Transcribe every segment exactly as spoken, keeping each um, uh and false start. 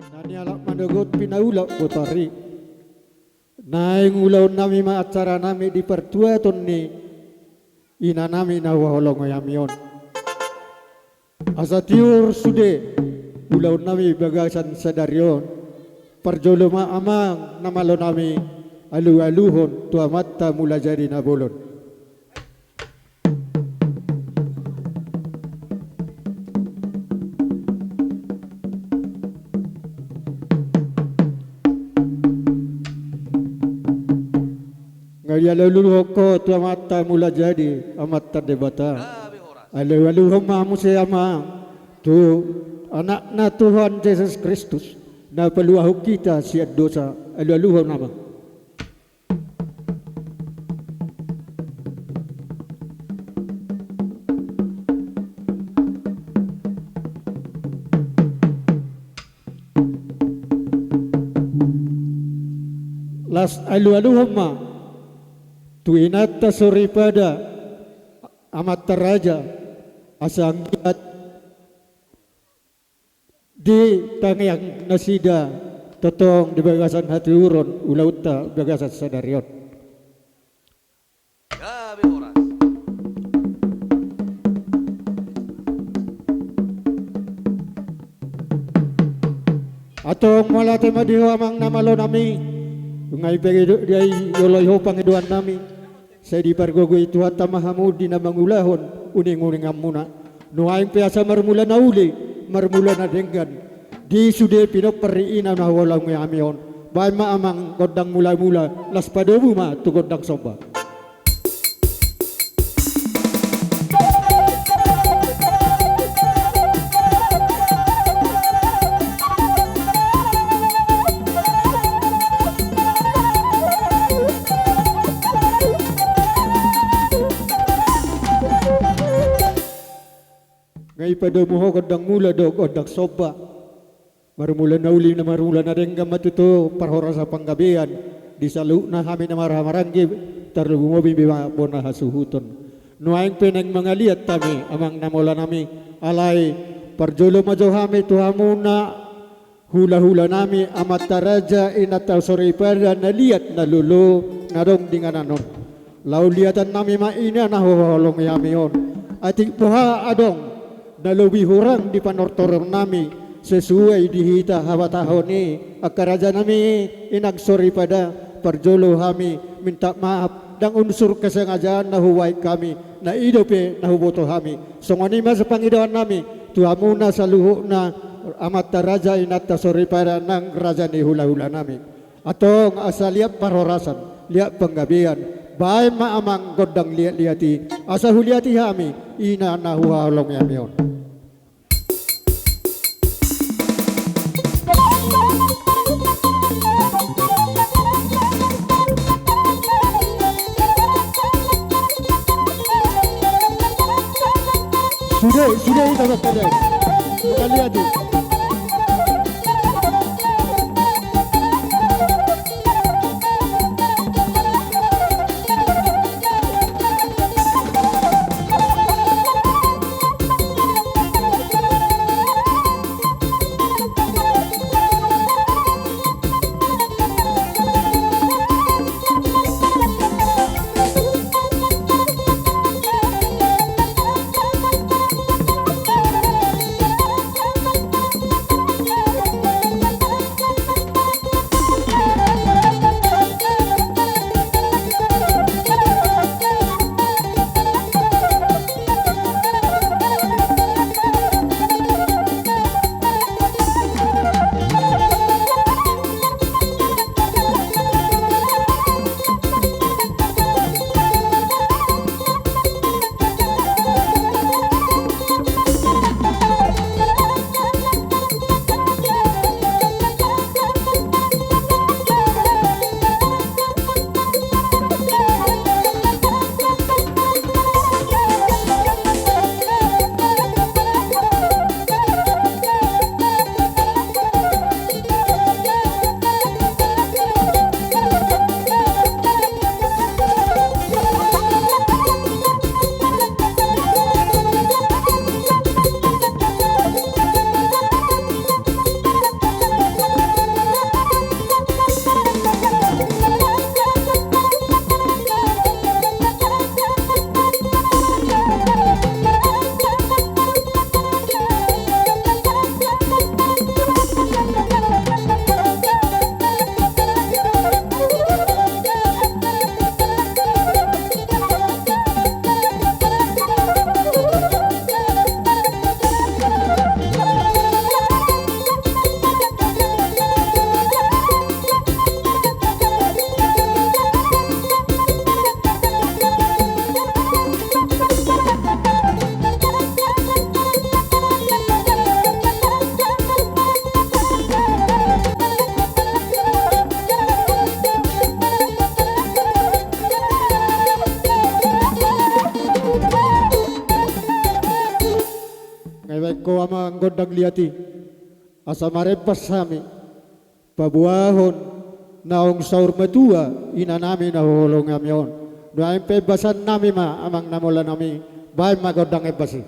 Na nialap manogot pinaulak botari. Naeng ulaon nami ma acara nami di partuaton ni ina nami na huhaholongi hami on. Asa tiur sude ulaon nami bagasan sadari on. Parjolo ma amang na malo nami alualuhon tu amanta Mulajadi Na Bolon. Nga dialualuhon ho tu amanta Mulajadi, amanta Debata. Alualuhon ma muse amang tu anakna Tuhan Jesus Kristus na paluahon hita sian dosa. Alualuhon amang. Las alualuhon ma tu inanta soripada amanta raja asa anggiat di tangiang nasida tongtong di bagasan hatiuron ulaonta bagasan sadari on. Gabe horas. Antong mauliate ma di ho amang na malo nami. Nunga dioloi ho pangidoan nami. Sai dipargogoi Tuhanta ma hamu di na mangulahon uninguninganmuna. Nuaeng pe asa marmula na uli, marmula na denggan di sude pinompar ni ina na huhaholongi hami on. Baen ma amang gondang mulamula, las padomu ma tu gondang somba. Nga dipadomu ho gondang mula dohot gondang somba. Marmula na uli, na marmula na denggan ma tutu parhorasan panggabean di saluhutna hami na marhaha maranggi, tarlumobi ma bona hasuhuton. Nuaeng pe naeng mangaliat hami amang na malo nami, alai parjolo ma jo hami tu hamuna hulahula nami amanta raja inanta soripada na liat na lolo na adong di inganan on. Laho liatan nami ma ina na huhaholongi hami on. Atik boha adong na lobi hurang di panortoron nami sesuai di hita habatahon i angka raja nami inang soripada, parjolo hami minta maaf ndang unsur kesengajaan na hubaen hami, na i dope na huboto hami. Songon i ma sipangidoan nami tu hamuna saluhutna amanta raja inanta soripada nang raja ni hulahula nami. Antong asa liat parhorasan, liat panggabean, baen ma amang gondang liatliat i, asa huliati hami ina na huhaholongi hami on. Sude, sude hita bakkada. Kita lihat i. gondang liat i, asa marembas hami paboahon naung saur matua inanami na huhaholongi hami on. Nuaeng pe embasannami ma, amang na mula nami, baen ma gondang embas i.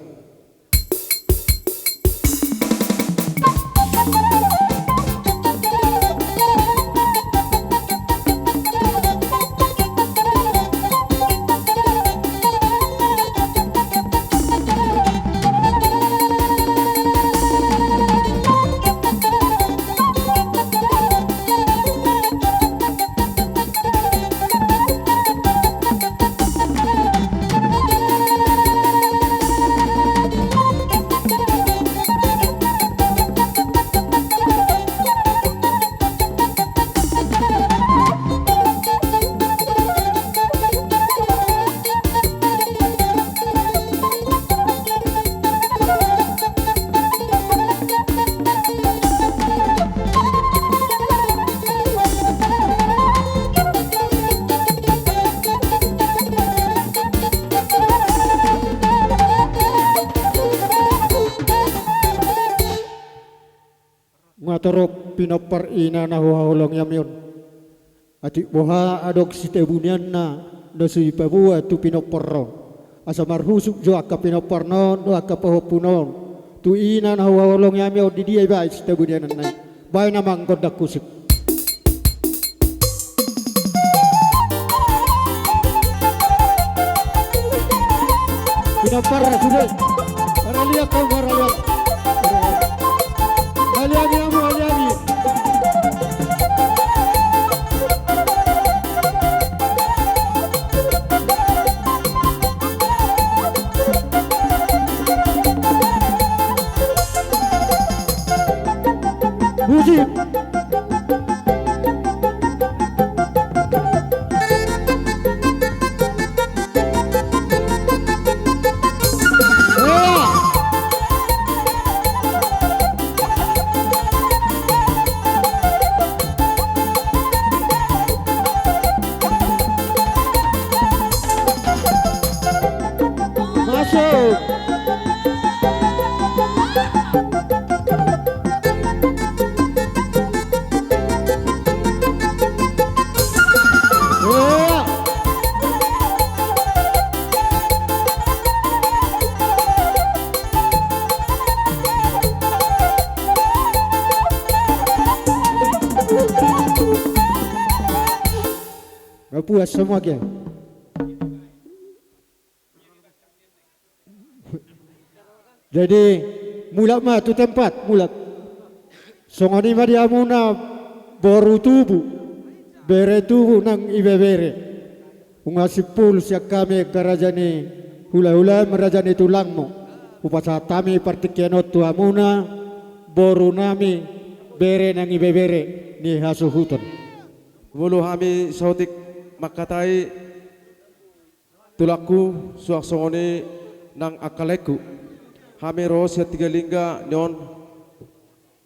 Nga torop pinompar ina na huhaholongi hami on. Atik boha adong sitabunianna na so dipaboa tu pinompar on. Asa marhusuk jo angka pinomparna on dohot angka pahompuna on tu ina na huhaholongi hami on, di dia dibaen sitabunianna i. Baen amang gondang husuk. Pinompar na sude. Ralian kau, ralian. Ralian hamu, ralian. Musik. Masuk. Nga puas hamu ate. Jadi, mulak ma tu tempat, mulak. Songon i ma di hamuna boru tubu, bere tubu nang ibebere. Nunga simpul sian hami angka raja ni hulahula, raja ni tulangmu. Hupasahat hami partingkian on tu hamuna, boru nami, bere nang ibebere ni hasuhuton. Molo hami saotik mangkatai, tulangku, suang songon i nang angka laengku. Hami ro sian Tigalingga ni on,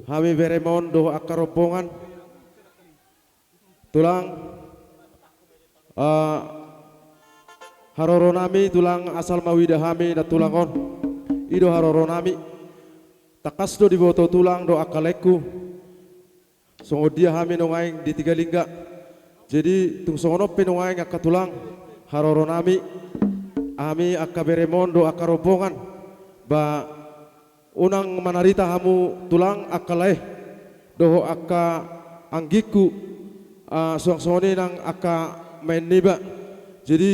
hami berem on dohot angka rombongan. Tulang, ah, haroro nami tulang, asal ma huida hami na tulang on. I do haroro nami. Tangkas do diboto tulang dohot angka laengku songon dia hami nuaeng di Tigalingga. Jadi, tung songon on pe nuaeng angka tulang, haroro nami, hami angka berem on dohot angka rombongan, ba unang manarita hamu tulang angka lae dohot angka anggingku, ah, suang songon i nang angka maen niba. Jadi,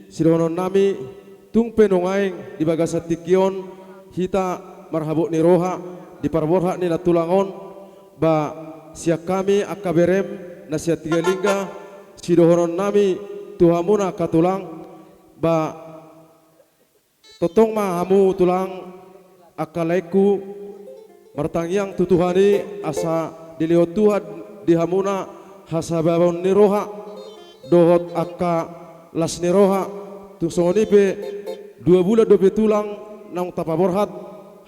sidohonon nami, tung pe nuaeng di bagasan tingki on hita marhabot ni roha di parborhat ni na tulang on, ba sian hami angka berem na sian Tigalingga, sidohonon nami tu hamuna angka tulang, ba tongtong ma hamu tulang angka laengku, martangiang tu Tuhan i asa dilehon Tuhan di hamuna hasabaon ni roha dohot angka las ni roha. Tung songon i pe, dua bulan dope tulang naung tapaborhat,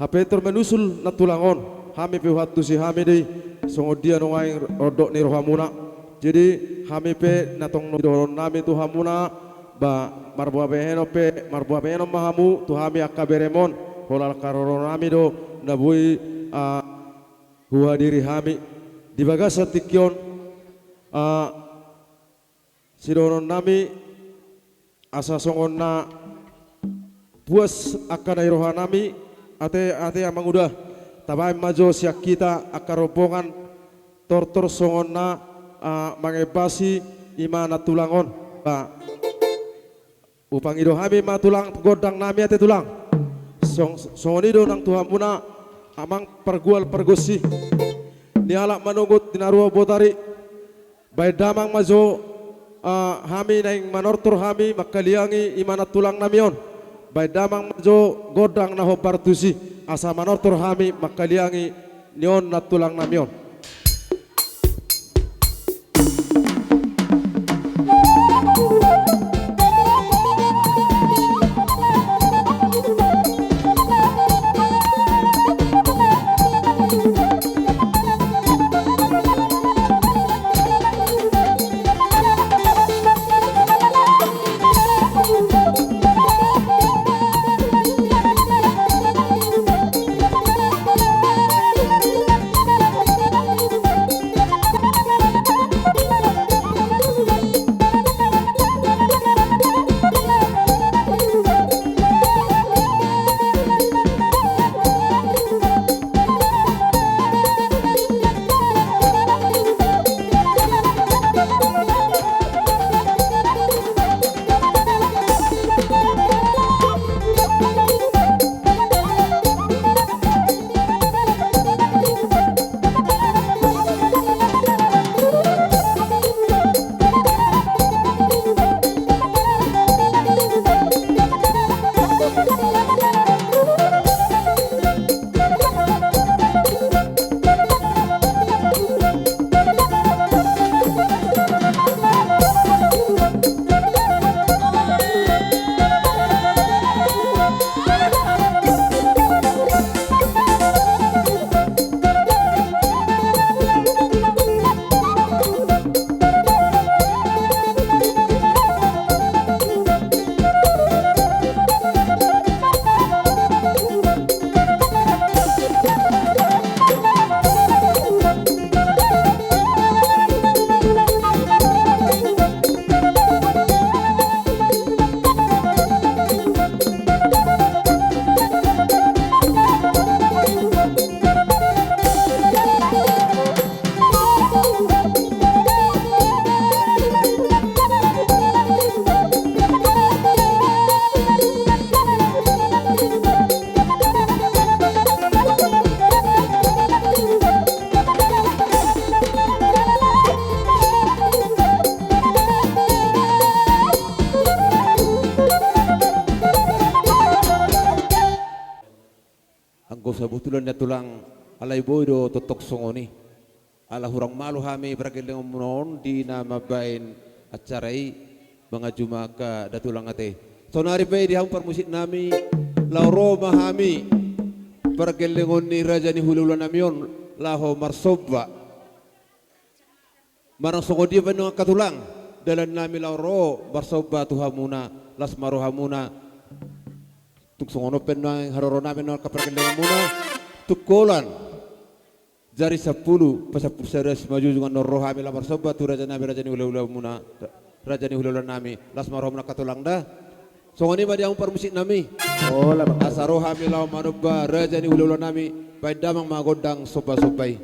hape tor menusul na tulang on, hami pe huantusi hami do i songon dia nuaeng rondot ni rohamuna. Jadi, hami pe na tong dohonon nami tu hamuna, ba marboa bahenon pe, marboa bahenon ma hamu tu hami angka berem on, holan haroro nami do na boi ah, huhadiri hami di bagasan tingki on, ah, sidohononnami asa songon na puas angka na di rohanami, ate, ate amang uda, tabaen ma jo sian hita angka rombongan tortor songon na, ah, mangembasi i ma na tulang on. Ba, hupangido hami ma tulang gondang nami ate tulang. Song-, songon i do nang tu hamuna amang pargual pargonsi ni halak manungut di na ruar botari. Baen damang ma jo, ah, hami naeng manortor hami mangkaliangi i ma na tulang nami on. Baen damang ma jo gondang na hombar tusi asa manortor hami mangkaliangi ni on na tulang nami on. Anggo sabotulan na tulang, alai boi do tongtong songon i. Ala hurang malo hami pargellengonmuna on di na mambaen acara i, mangajumaha angka da tulang ate. Saonari pe di hamu parmusik nami, laho ro ma hami pargellengon ni raja ni hulahula nami on laho marsomba. Manang songon dia pe nuaeng angka tulang, dalan nami laho ro marsomba tu hamuna, las ma rohamuna. Tung songon on pe nuaeng haroro nami nuaeng angka pargellengonmuna, tung holan jari sampulu pasampulu sada simanjujung annon ro hami laho marsomba tu raja nami, raja ni hulahulamuna, raja ni hulahula nami, las ma rohamuna angka tulang da. Songon i ma di hamu parmusik nami. Asa ro hami laho manomba raja ni hulahula nami, baen damang ma gondang sombasomba i.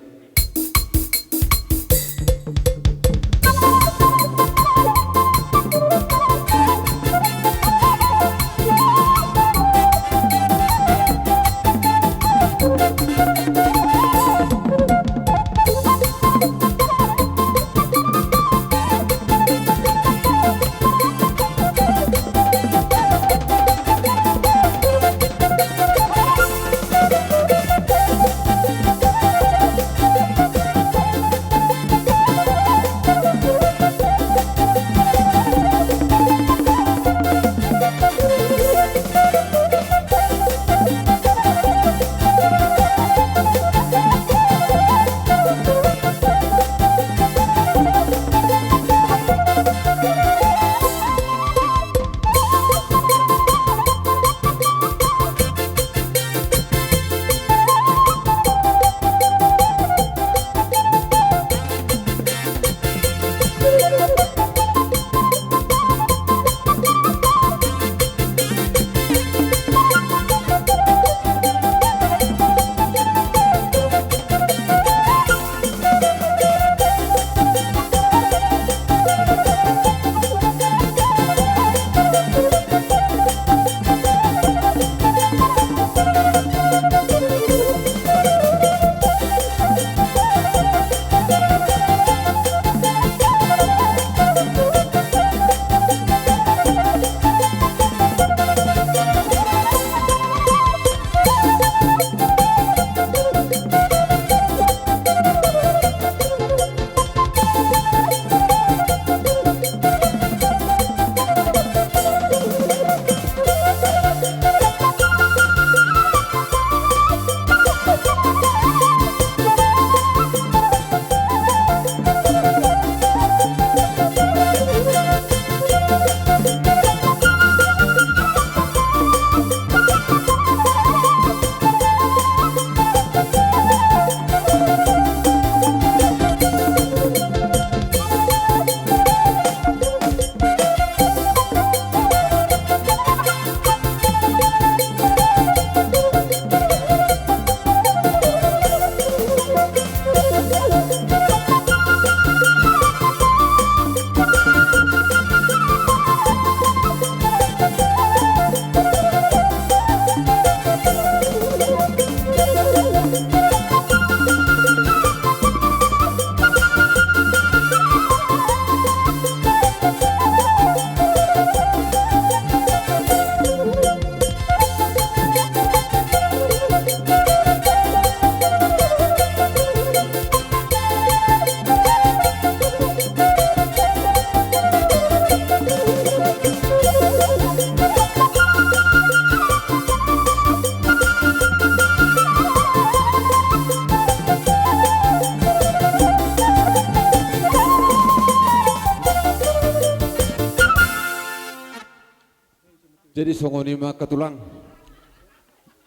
Jadi songon i ma angka tulang.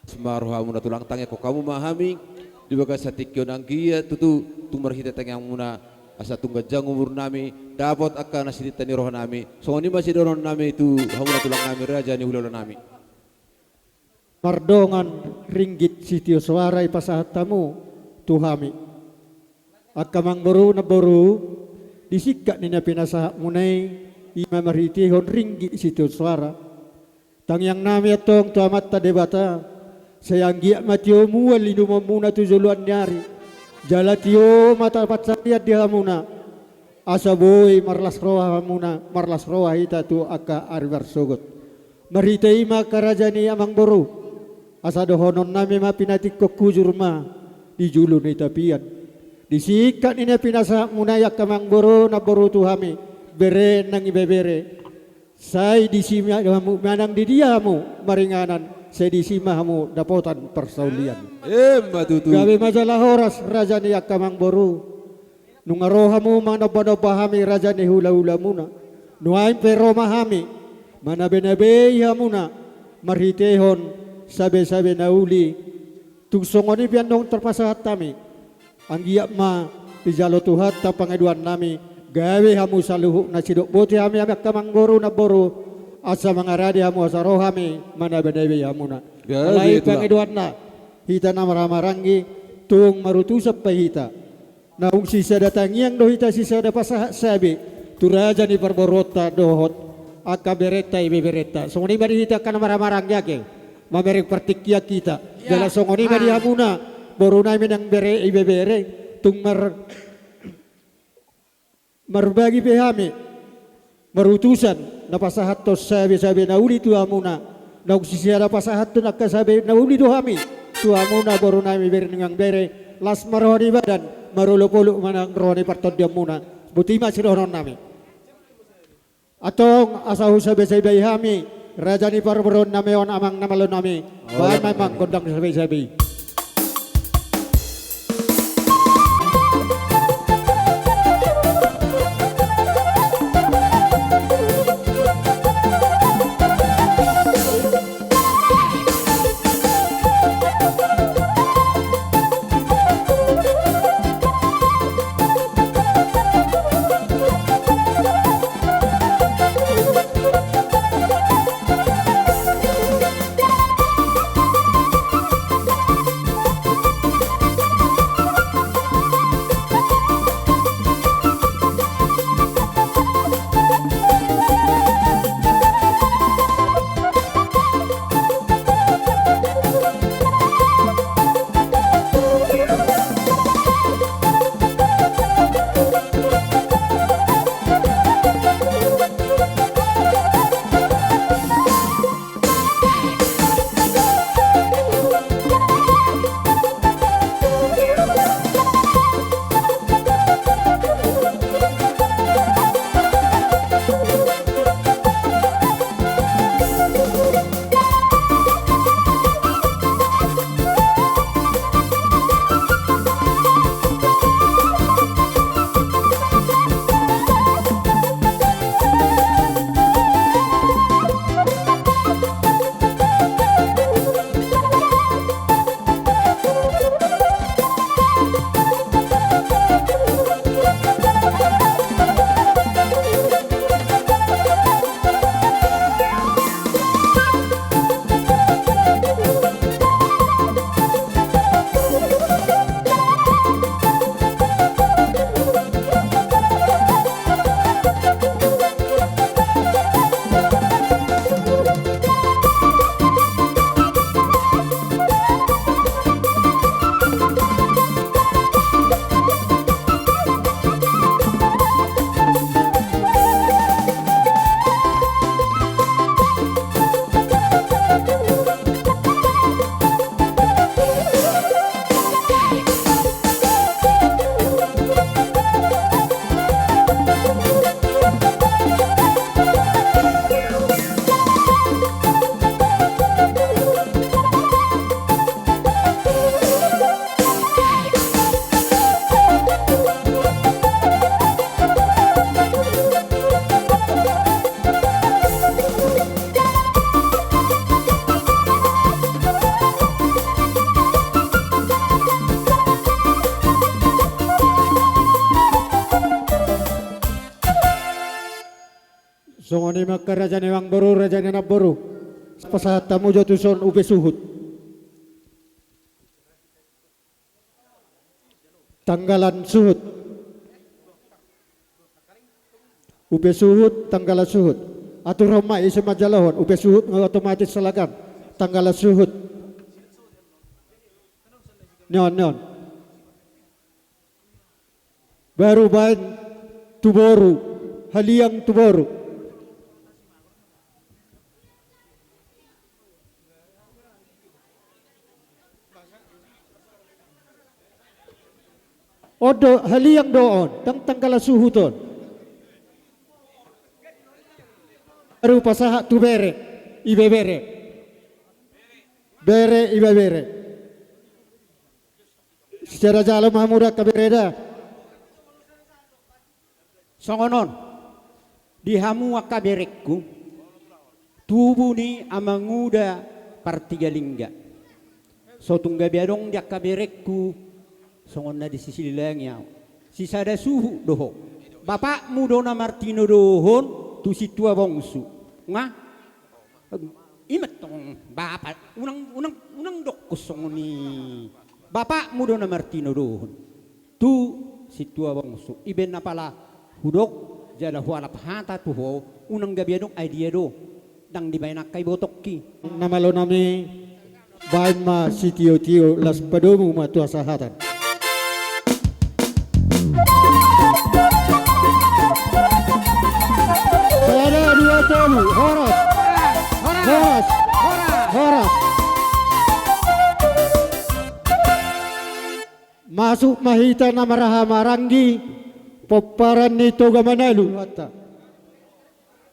Sima rohamuna tulang, tangiangkon hamu ma hami di bagasan tingki on, anggiat tutu tung marhite tangiangmuna asa tung ganjang umurnami, dapot angka na sininta ni rohanami. Songon i ma sidohononnami tu hamuna tulangnami, raja ni hulahulanami. Mardongan ringgit sitio soara i pasahat hamu tu hami. Angka amangboru namboru, di singkat ni na pinasahatmuna i, i ma marhitehon ringgit sitio soara. Tangiangnami antong tu Amanta Debata, sai anggiat ma tio mual inumonmuna tu joloan ni ari, jala tio ma tapansarian di hamuna, asa boi marlas roha hamuna, marlas roha hita tu angka ari marsogot. Marhite i ma angka raja ni amangboru, asa dohononnami ma pinatingkon hujur ma di julu ni tapian. Di singkat ni na pinasahatmuna i angka amangboru namboru tu hami, bere nang ibebere. Sai disi ma hamu manang di dia hamu maringanan, sai disi ma hamu dapotan parsaulian. Emma tutu. Gabe ma jala horas raja ni angka amangboru. Nunga ro hamu manombanomba hami raja ni hulahulamuna. Nuaeng pe ro ma hami manabenabei hamuna marhitehon sabesabe na uli. Tung songon i pe antong tarpasahat hami. Anggiat ma dijalo Tuhanta pangidoannami, gabe hamu saluhutna sidok boti hami, hami angka amangboru namboru, asa mangarade hamu asa ro hami manabenabei hamuna. Gabe. Alai tulang, pangidoanna, hita na marhahamaranggi, tung marutusan pe hita. Naung sisada tangiang do hita, sisada pasahat sabe tu raja ni parboruonta dohot angka berenta ibeberenta. Songon i ma di hita angka na marhahamaranggi ate, mamereng partingkian hita. Ya. Jala songon i ma di hamuna borunami nang bere ibebere, tung mar-, marbagi pe hami marutusan na pasahathon sabesabe na uli tu hamuna. Naung sisada pasahathon angka sabe na uli do hami tu hamuna borunami, bere nang bere, las ma roha ni badan, marolopolop ma nang roha ni partondianmuna. Boti ma sidohononnami. Antong asa husabesabeai hami raja ni parboruonnami on, amang na malonami. Baen ma gondang sabesabe. Songon i ma angka raja ni amangboru, raja ni namboru. Pasahat hamu jo tuson upa suhut. Tanggalan suhut. Upa suhut, tanggalan suhut. Atur on ma ise manjalohon, upa suhut nga otomatis salakan. Tanggalan suhut. Nion, nion. Baru baen tu boru, haliang tu boru. On do, haliang do on, ndang tanggalan suhut on. Baru pasahat tu bere, ibebere. Bere, ibebere. Sisada jalo ma hamu da angka bere da. Songon on, di hamu angka berengku, tubu ni amanguda Partigalingga. So tung gabe adong di angka berengku, songon na disisililangi au. Sisada suhut do ho. Bapakmu do na martinodohon tu sintua bongsu. Nga? Ima tong bapa, unang, unang, unang dokkon songon i. Bapakmu do na martinodohon tu sintua bongsu. Ibaen apala hudok jala hualap hata tu ho, unang gabe adong ai dia do. Ndang dibaen angka ibotongki. Na malo nami, baen ma sitiotio, laos padomu ma tu hasahatan. Sada, dua, tolu, horas. Horas. Horas. Horas. Masuk ma hita na marhahamaranggi pomparan ni Toga Manalu.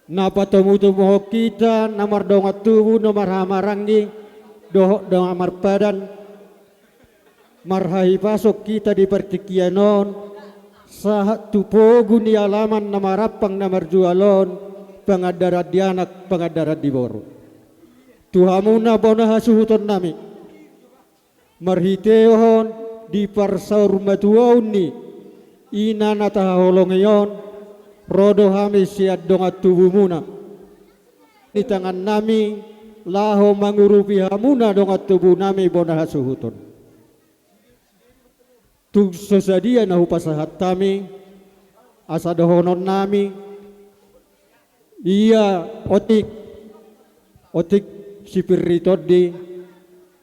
Na patomutomuhon hita na mardongan tubu, na marhahamaranggi dohot dongan marpadan. Marhahipason hita di partingkian on, sahat tu pogu ni alaman na marampang na marjual on, pangandaran di anak, pangandaran di boru. Tu hamuna bona hasuhuton nami. Marhitehon di parsaurmatuaon ni ina na tahaholongi on, ro do hami sian dongan tubumuna. Di tangan nami, laho mangurupi hamuna dongan tubu nami bona hasuhuton. Tung so sadia na hupasahat hami, asa dohonon nami, ia otik, otik sipir ni tondi,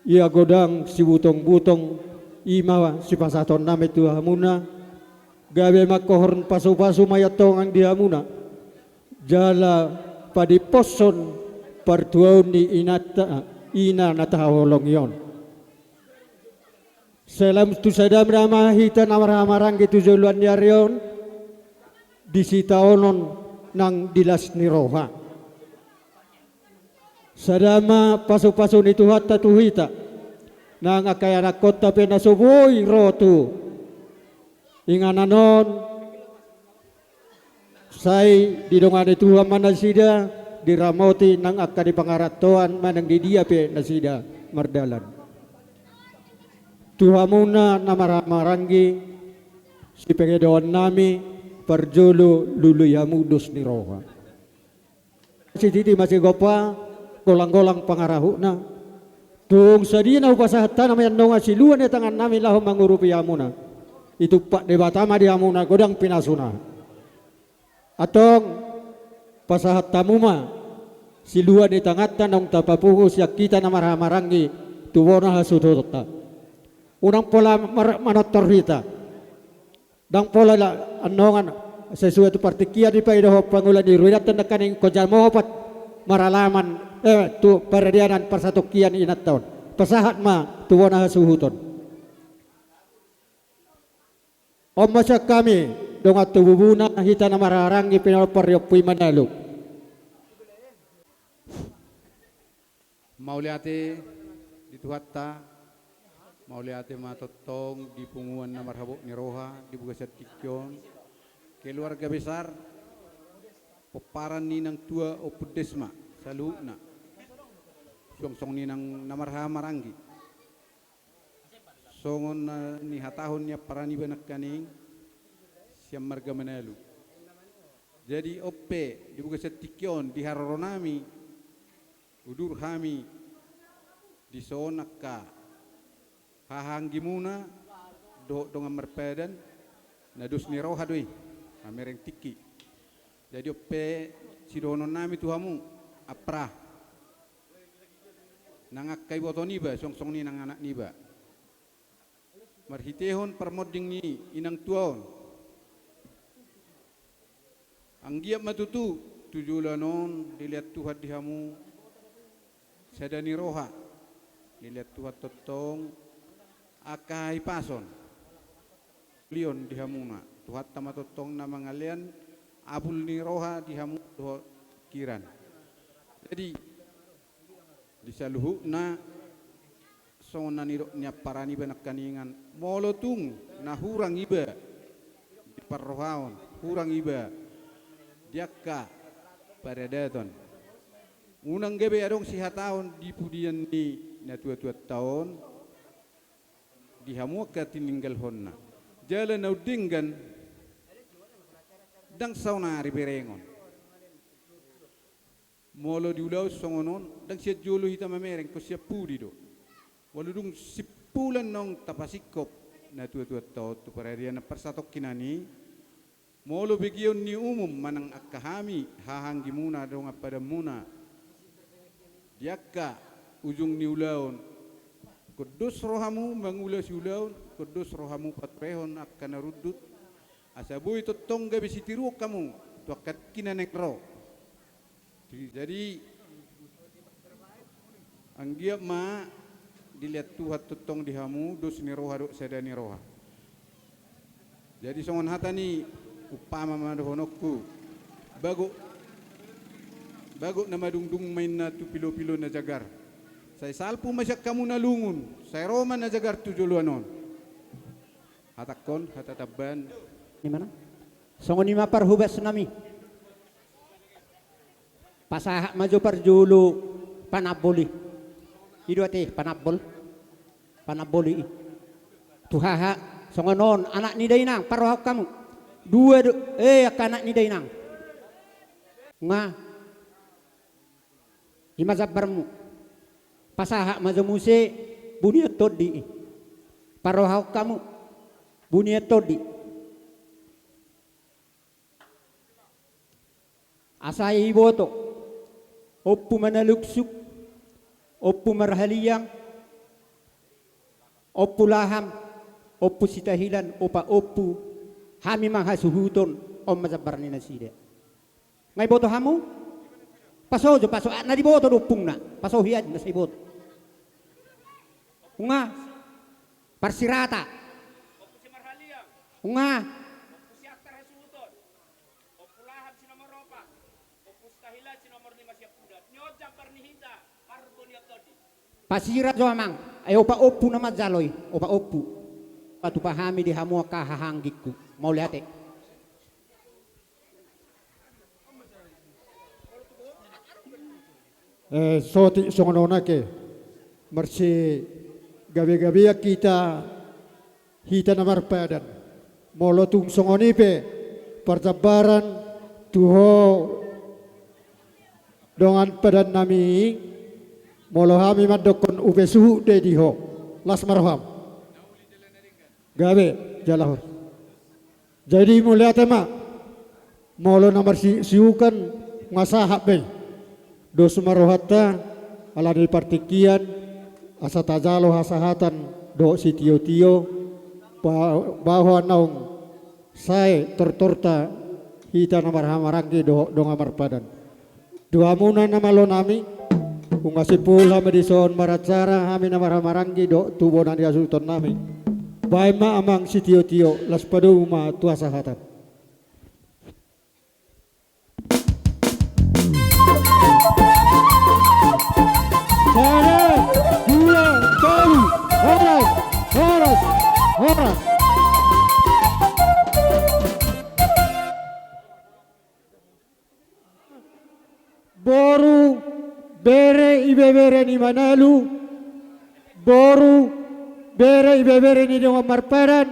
ia godang sibutongbutong, i ma sipasahaton nami tu hamuna, gabe mangkohor pasupasu ma i antong di hamuna, jala padipposhon partuaon ni inanta, ina na tahaholongi on. Salam tu sada ma hita na marhahamaranggi tu joloan ni ari on, di sitaonon nang di las ni roha. Sada ma pasupasu ni Tuhanta tu hita, nang angka ianakkonta pe na so boi ro tu inganan on, sai didongani Tuhan ma nasida, diramoti nang angka di pangarantoan manang di dia pe nasida mardalan. Tu hamuna na marhahamaranggi, sipangidoan nami, parjolo lului hamu dos ni roha. Sititi ma sigompa, golanggolang pangarahutna. Tung sadia na hupasahat hami annon, silua ni tangan nami laho mangurupi hamuna. Itumpak Debata ma di hamuna godang pinasuna. Antong, pasahat hamu ma silua ni tanganta naung tapapungu sian hita na marhahamaranggi tu bona hasuhutonta. Unang pola mar-, manortor hita. Ndang pola la-, annon, sesuai tu partingkian dipaidohon pangula ni ruinanta nangkaning, holan jamopat maralaman, eh, tu paradianan parsatongkian inanta on. Pasahat ma tu bona hasuhuton. On ma sian hami, dongan tubumuna hita na marhahamaranggi pinompar ni Ompu i Manalu. Mauliate di Tuhanta, mauliate ma tongtong di punguan na marhabot ni roha di bagasan tingki on, keluarga besar, pomparan ni nang tua Ompu Desma, saluhutna. Suang songon i nang na marhahamaranggi. Songon na nihatahon ni ampara niba nangkaning, sian marga Manalu. Jadi on pe di bagasan tingki on di haroronami, udur hami dison angka hahaanggimuna dohot dongan marpadan, na dos ni roha do i, mamereng tingki. Jadi on pe sidohononnami tu hamu, apra, nang angka iboto niba suang songon i nang anak niba. Marhitehon parmonding ni inang tua on, anggiat ma tutu tu joloan on dilehon Tuhan di hamu sada ni roha, dilehon Tuhan tongtong angka hahipason, lion di hamuna, Tuhanta ma tongtong na mangalehon abul ni roha di hamu dohot pingkiran. Jadi di saluhutna, songon na nidok ni ampara niba nangkaningan, molo tung na hurang iba di parrohaon, hurang iba di angka paradaton, unang gabe adong sihataon di pudian ni natuatuanta on, di hamu angka tininggalhonna. Jala na umdenggan, ndang saonari berengon. Molo diulahon songon on, ndang sian jolo hita mamereng, ingkon sian pudi do. Molo dung simpulan naung tapasingkop natuatuanta on tu paradian na parsatongkinan i, molo begeon ni umum manang angka hami hahaanggimuna dongan padanmuna di angka ujung ni ulaon, ingkon dos rohamu mangula siulaon, ingkon dos rohamu paturehon angka na rundut, asa boi tongtong gabe sitiruon hamu tu angka tingki na naeng ro. Jadi anggiat ma dilehon Tuhan tongtong di hamu dos ni roha dohot sada ni roha. Jadi songon hata ni umpama ma dohononku, bagot, bagot na madungdung ma inna tu pilopilo na jagar. Sai salpu ma sian hamu na lungun, sai ro ma na jagar tu joloan on. Hatangkon hata tamban. Di mana? Songon i ma parhobasnami. Pasahat ma jo parjolo panambol i. I do ate panambol. Panambol i. Tu haha, songon on, anak ni dainang, parrohahon hamu. Dua do, eh, angka anak ni dainang. Nga. I ma jambarmu. Pasahat ma jo muse bunian tondi i. Parrohahon hamu. Bunian tondi. Asa iboto, Ompu Manalungsung, Ompu Marhaliang, Ompu Laham, Ompu Sitahilan, opat ompu, hami ma hasuhuton, on ma jambar ni nasida. Nga iboto hamu? Paso jo, paso, ah, na diboto do ompungna, paso hian, na sai iboto. Nga, Parsirata. Nga. Pasira jo amang. Ai opat ompu na manjalo i, opat ompu. Patupa hami di hamu angka hahaanggingku. Mauliate. Eh, sotik songon on ake. Marsigabegabean hita, hita na marpadan. Molo tung songon i pe parjambaran tu ho dongan padannami, molo hami mandokkon upe suhut do i di ho. Las ma roham. Gabe, jala hor. Jadi mauliate ma. Molo na marsiukan nga sahat be. Dos ma rohanta, ala ni partingkian, asa tajalo hasahatan dohot sitiotio, ba-, bahwa naung sae tortorta hita na marhahamaranggi dohot dongan marpadan. Tu hamuna na malonami, nunga simpul hami dison maracara hami na marhahamaranggi dohot tu bona ni hasuhutonnami. Baen ma amang sitiotio, laos padomu ma tu hasahatan. Sada, dua, tolu, horas, horas, horas. Boru, bere, ibebere ni Manalu. Boru, bere, ibebere ni dongan marpadan.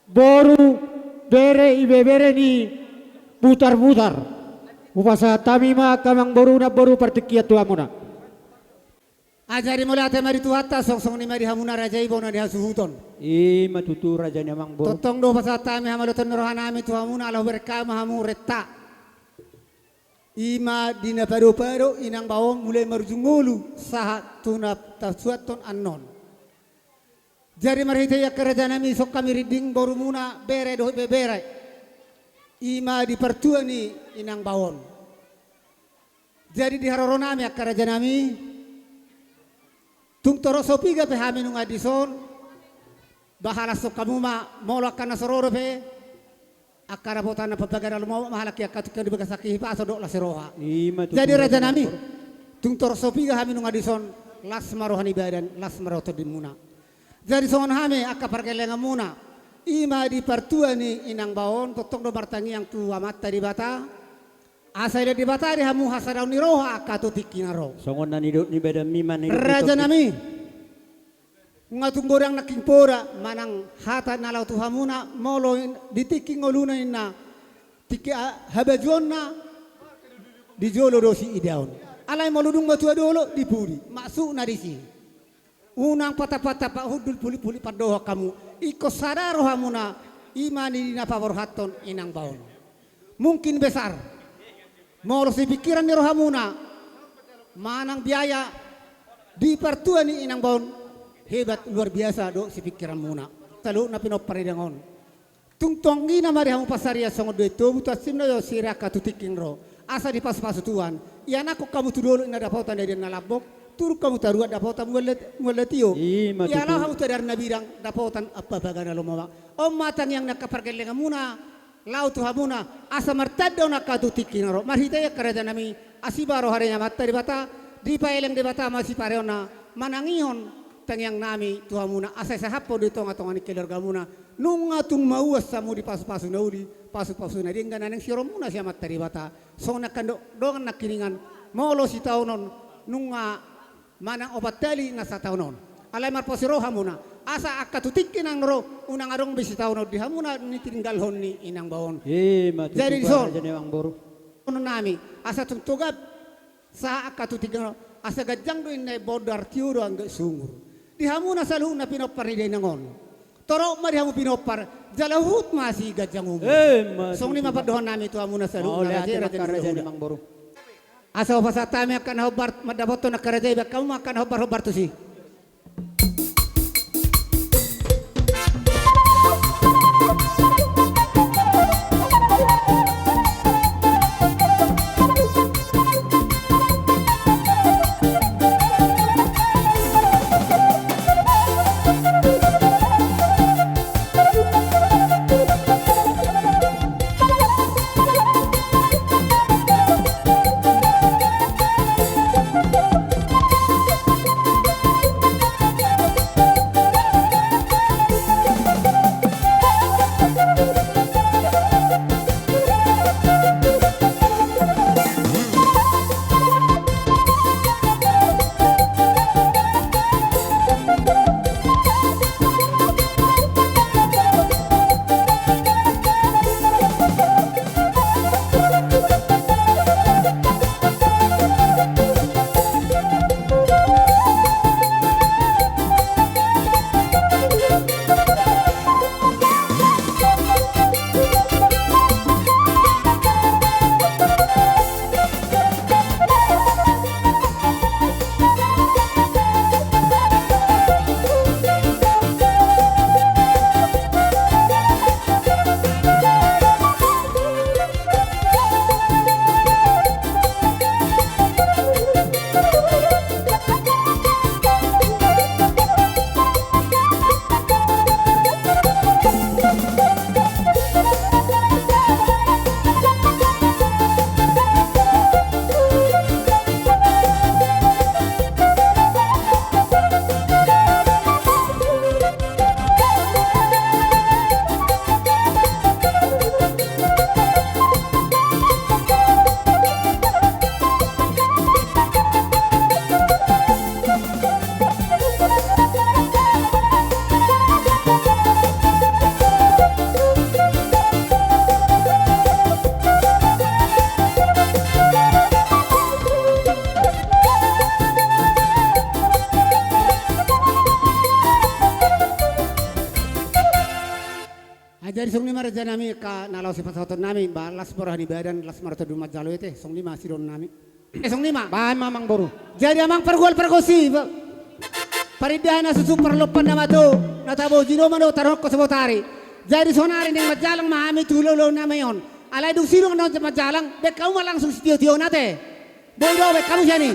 Boru, bere, ibebere ni Putar-putar. Hupasahat hami ma angka amangboru namboru partingkian tu hamuna. Jadi mauliate ma di Tuhanta, songon i ma di hamuna raja i bona ni hasuhuton. I ma tutu raja ni amangboru. Tongtong do hupasahat hami hamaluaton ni rohanami tu hamuna, ala hubereng hamu renta. I ma di na pado-pado inang baon, mulai marujung ngolu sahat tu na tasuanhon annon. Jadi marhite i angka rajanami, songon hami rinding borumuna, bere dohot ibebere, i ma di partua ni inang baon. Jadi di haroronami angka rajanami, tung torop so piga pe hami nunga dison, ba halashon hamu ma, molo angka na so ro dope angka dapotan na parbaganan lomo ma, halak i angka tingki on di bagasan hipas dohot las ni roha. I ma tutu. Jadi rajanami, tung torop so piga hami nunga dison, las ma roha ni badan, las ma roha tondimuna. Jadi songon hami angka pargellenganmuna, i ma di partua ni inang baon, tongtong do martangiang tu Amanta Debata, asa ilean Debata di hamu hasadaon ni roha angka tu tingki na ro. Songon na nidok ni badanmi ma na nidok ni rajanami. Nunga tung godang nangkin poda manang hata na laho tu hamuna, molo in-, di tingki ngoluna inna, tingki a-, habajuonna, di jolo do siidaon. Alai molo dung matua do olo, di pudi, maksudna disi. Unang patap-patap hundul, pulik-pulik pandohan hamu. Ingkon sada rohamuna, i ma di na paborhathon inang baon. Mungkin besar. Molo sipingkiran ni rohamuna manang biaya di partua ni inang baon, hebat luar biasa do sipingkiranmuna. Saluhutna pinompar ni denggan on. Tung tonggina ma di hamu pansarian songon dua i tobu tu ansimna jo sirangka tu tingki na ro. Asa dipasu-pasu Tuhan. Ianakhon hamu tu dolok na dapotan daindain na lambok. Turuk hamu tu aruan dapotan mual-, mual na tio. I ma tutu. Ialap hamu tu adaran na bidang dapotan ampapagana lomo ma. On ma tangiang ni angka pargellenganmuna. Laho tu hamuna, asa martanda on angka tu tingki na ro. Marhite i angka rajanami, asi ma roha ni Amanta Debata, dipaeleng Debata ma sipareonna, manangihon tangiangnami tu hamuna, asa isahaphon di tonga-tonga ni keluargamuna, nunga tung mauas hamu di pasu-pasu na uli, pasu-pasu na denggan na naeng sirohamuna sian Amanta Debata. Songon angka do-, dongan nangkiningan, molo sitaonon, nunga manang opat hali na sataon on. Alai marpos ni rohamuna. Asa angka tu tingki na ro, unang adong be sitaonon di hamuna ni tininggalhon ni inang baon. I ma tutu. Jadi dison raja ni amangboru. Songon nami, asa tung toga sahat angka tu tingki na ro, asa ganjang do inna i, bondar tio do anggo sungur. Di hamuna saluhutna pinompar ni dainang on. Torop ma di hamu pinompar, jala huhut ma siganjang umur. I ma tutu. Songon i ma pandohannami tu hamuna saluhutna. Mauliate raja, raja ni amangboru. Asa hupasahat hami angka na hombar mandapothon angka raja i, baen hamu ma angka na hombar-hombar tusi. Raja nami, angka na laho sipasahaton nami, ba las ma roha ni badan, las ma roha ni tubu manjalo ate, songon i ma sidohonon nami. Eh, songon i ma, baen ma amang boru. Jadi amang pargual pargonsi, ba-, parindahan na suksuk, parlompan na mato, na tabo jinoman do taruhon ho sabotari. Jadi saonari naeng manjalang ma hami tu hulahula nami on. Alai dung sidung annon manjalang, baen hamu ma langsung sitio-tio na ate. Boi do, baen hamu sian i.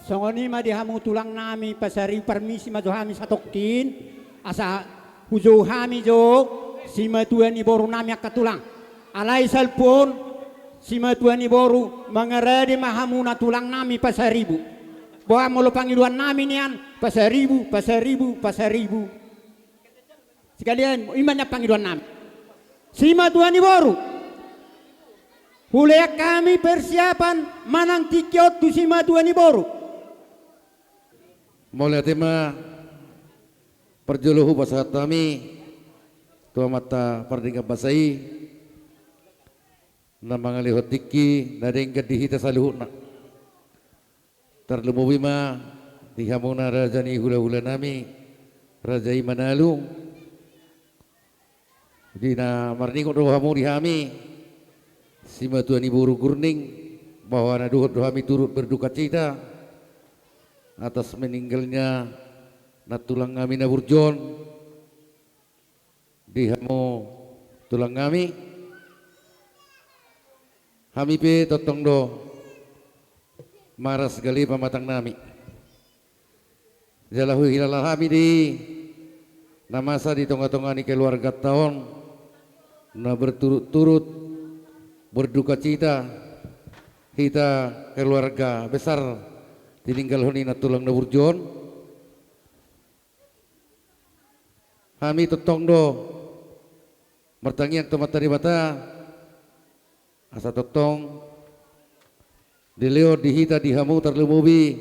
Songon i ma di hamu tulang nami Pasaribu, parmisi ma jo hami satongkin, asa hujou hami jo simatua ni boru nami angka tulang. Alai salpu on, simatua ni boru, mangarade ma hamu na tulang nami Pasaribu. Boha molo pangidoan nami nian, Pasaribu, Pasaribu, Pasaribu. Sekalian, i ma nian pangidoan nami. Simatua ni boru. Hulean hami persiapan manang tingki on tu simatua ni boru. Mauliate ma, parjolo hupasahat hami tu Amanta Pardenggan Basa i, na mangalehon tingki na denggan di hita saluhutna. Tarlumobi ma di hamuna raja ni hulahula nami, Raja i Manalung. Di na marningot do hamu di hami, simatua ni boru Gurning, bahwa na dohot do hami turut berdukacita atas meninggalnya nantulang nami na burju on. Di hamu tulang nami, hami pe tongtong do maras gale pamatang nami. Jala huhilala hami do i na masa di tongatonga ni keluarganta on, na berturut-turut berdukacita hita keluarga besar tininggalhon i nantulang na burju on. Hami tongtong do martangiang tu Amanta Debata, asa tongtong dilehon di hita, di hamu tarlumobi,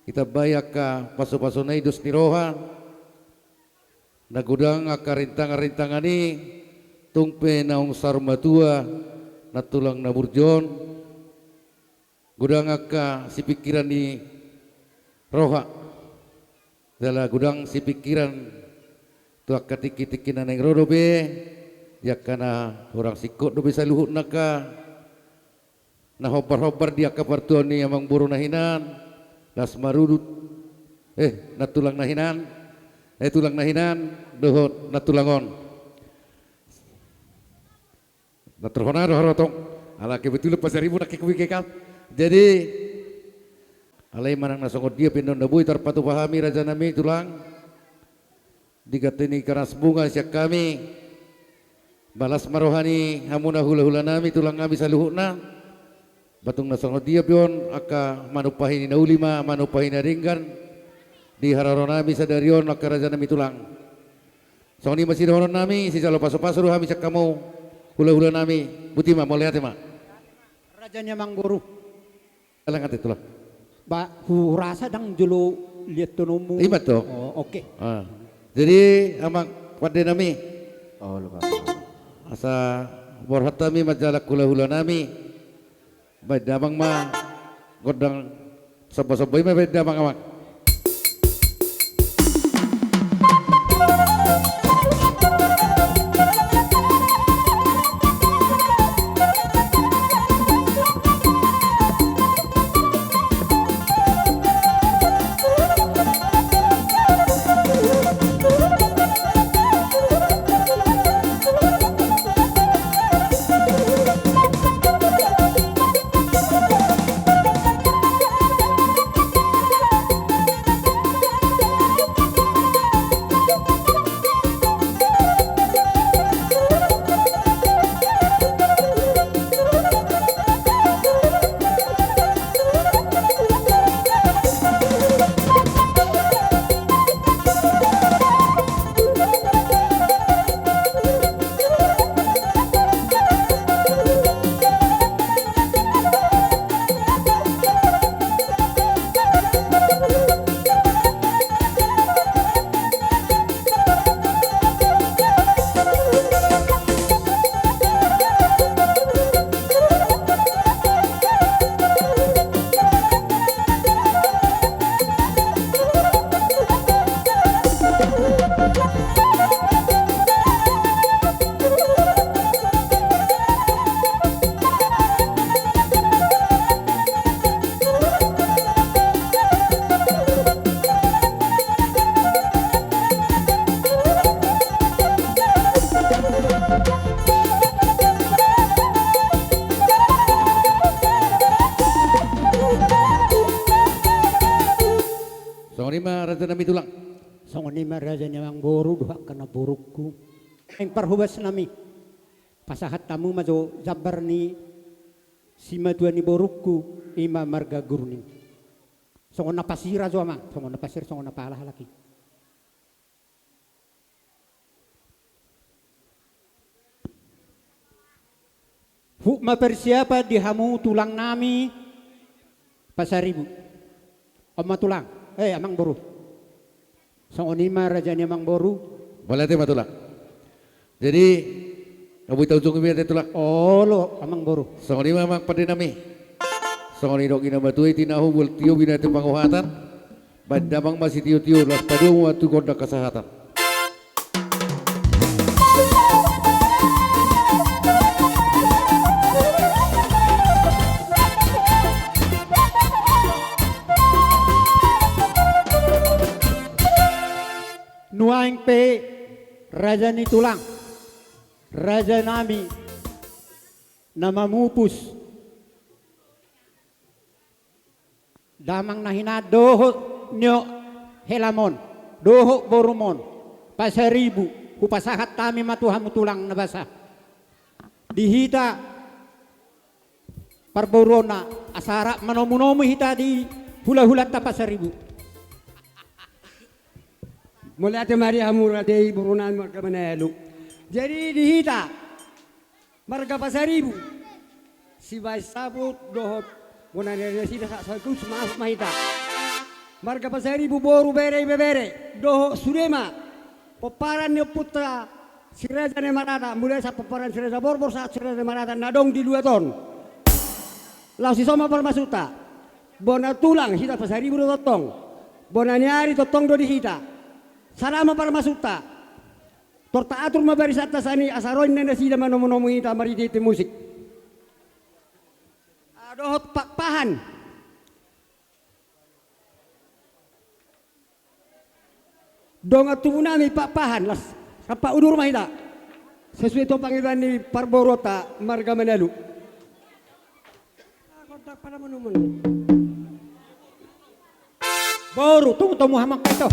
ditambai angka pasupasuna i dos ni roha, na godang angka rintangan-rintangan i, tung pe naung saur matua nantulang na burju on, godang angka sipingkiran ni roha, jala godang sipingkiran tu angka tingki-tingki na naeng ro dope, di angka na hurang singkop dope saluhutna angka na hombar-hombar di angka partuaon ni amangboru na hinan, las ma rudut, eh, nantulang na hinan, eh, tulang na hinan, dohot nantulang on. Na torhona do haroa tong. Ala kebetulan Pasaribu nangkin hubege kan. Jadi, alai manang na songon dia pe annon na boi tarpatupa hami raja nami tulang, di ganteni karas bunga sian hami, ba las ma roha ni hamuna hulahula nami tulang nami saluhutna. Patung na songon dia pe on, angka manumpahi ni na uli ma manumpahi na denggan di haroro nami sadari on, angka raja nami tulang. Songon i ma sidohonon nami, sijalo pasu-pasu do hami sian hamu hula-hula nami. Botima, mauliate ma. Raja ni amangboru. Alai ate tulang. Ba, hurasa ndang jolo liat tononmu. Ima to. Oh, oke. Ah. Jadi, amang pande nami. Oh, lupa. Asa borhat hami manjalang hula-hula nami. Baen damang ma gondang somba-somba i ma, baen damang, amang. Songon i ma raja nami tulang. Songon i ma raja ni amangboru dohot angka namborungku. Eng parhobas nami. Pasahat hamu ma jo jambar ni simatua ni borungku, i ma marga Gurning. Songon na pasir jo, amang, songon na pasir, songon na pala halak i. Hut ma persiapan di hamu tulang nami Pasaribu. On ma tulang, eh, amangboru. Songon i ma raja ni amangboru. Mauliate ma tulang. Jadi, nga boi taujungi be ate tulang. Olo, amangboru. Songon i ma amang pande nami. Songon i dok ni na matua i, tinahu bual tio, binahen tu panguhatan. Baen damang ma sitio-tio, laos padomu ma tu gondang hasahatan. Nuaeng pe raja ni tulang, raja nami na mamupus damang na hinan dohot nio helamon, dohot borumon, Pasaribu, hupasahat hami ma tu hamu tulang na basa. Di hita parboruonna, asa rap manomu-nomu hita di hula-hulanta Pasaribu. Mauliate ma di hamu raja i, boru nami marga Manalu. Jadi di hita marga Pasaribu, sibaen saput dohot bona ni ari nasida, sahat sahat tu maaf ma hita. Marga Pasaribu, boru, bere, ibebere dohot sude ma pomparan ni ompunta si Raja Namarata, mulai sian pomparan si Raja Borbor sahat si Raja Namarata na adong di luat on. Laos dison ma parmasunta. Bona tulang hita Pasaribu do tongtong. Bona ni ari tongtong do di hita. Sada ma parmasunta. Tor taatur ma barisanta sian i asa ro ninna nasida manomu-nomu hita marhite-hite musik. Ah, dohot pakpahan. Dongan tubu nami pakpahan, las rampak udur ma hita. Sesuai tu pangidoan ni parboruonta marga Manalu. Boru, tumu-tumu hamang keto.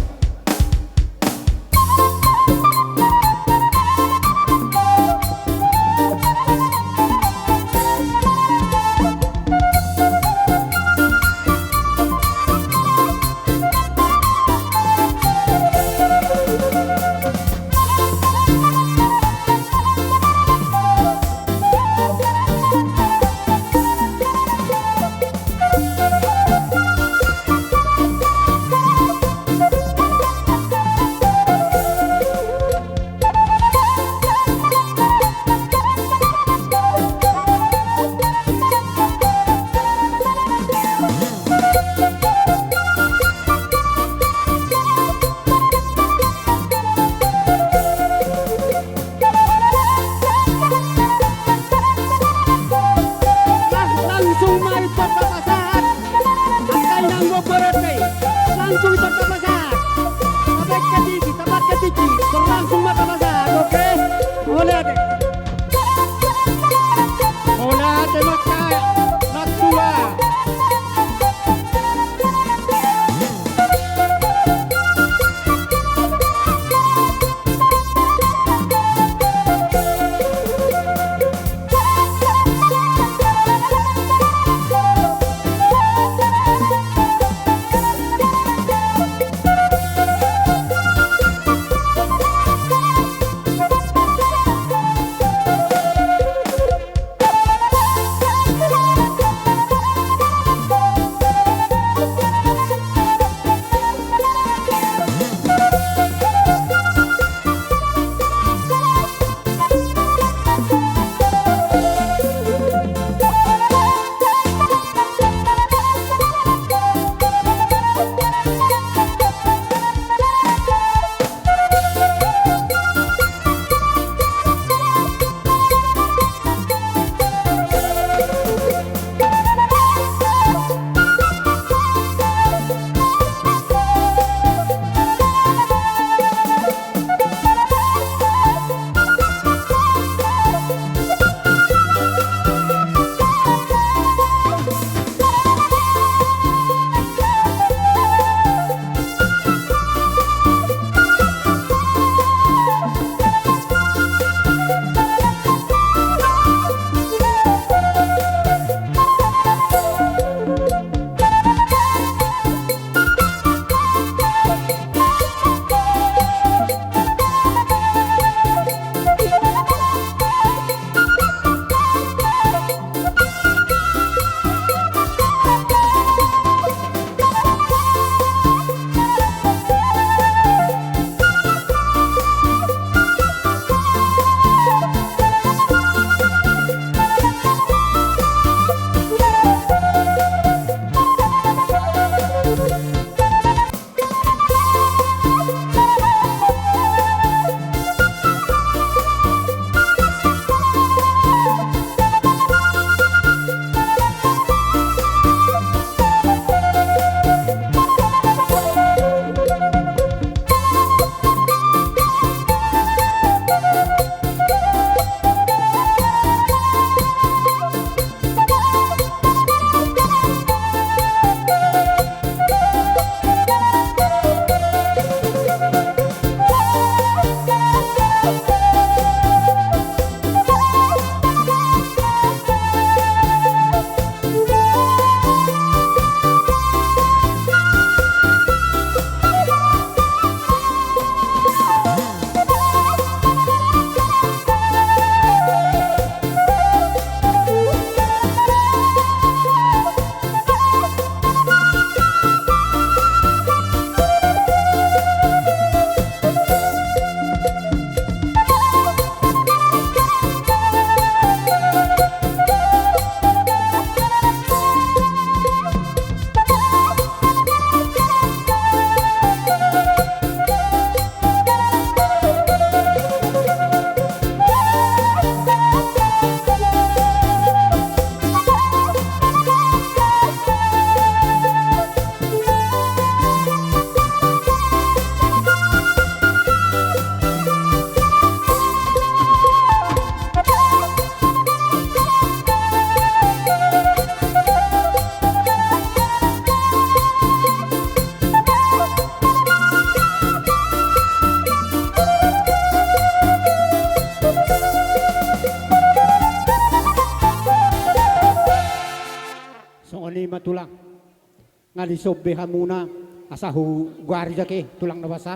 Adi sombe hamuna, asa hugoari jake tulang na basa.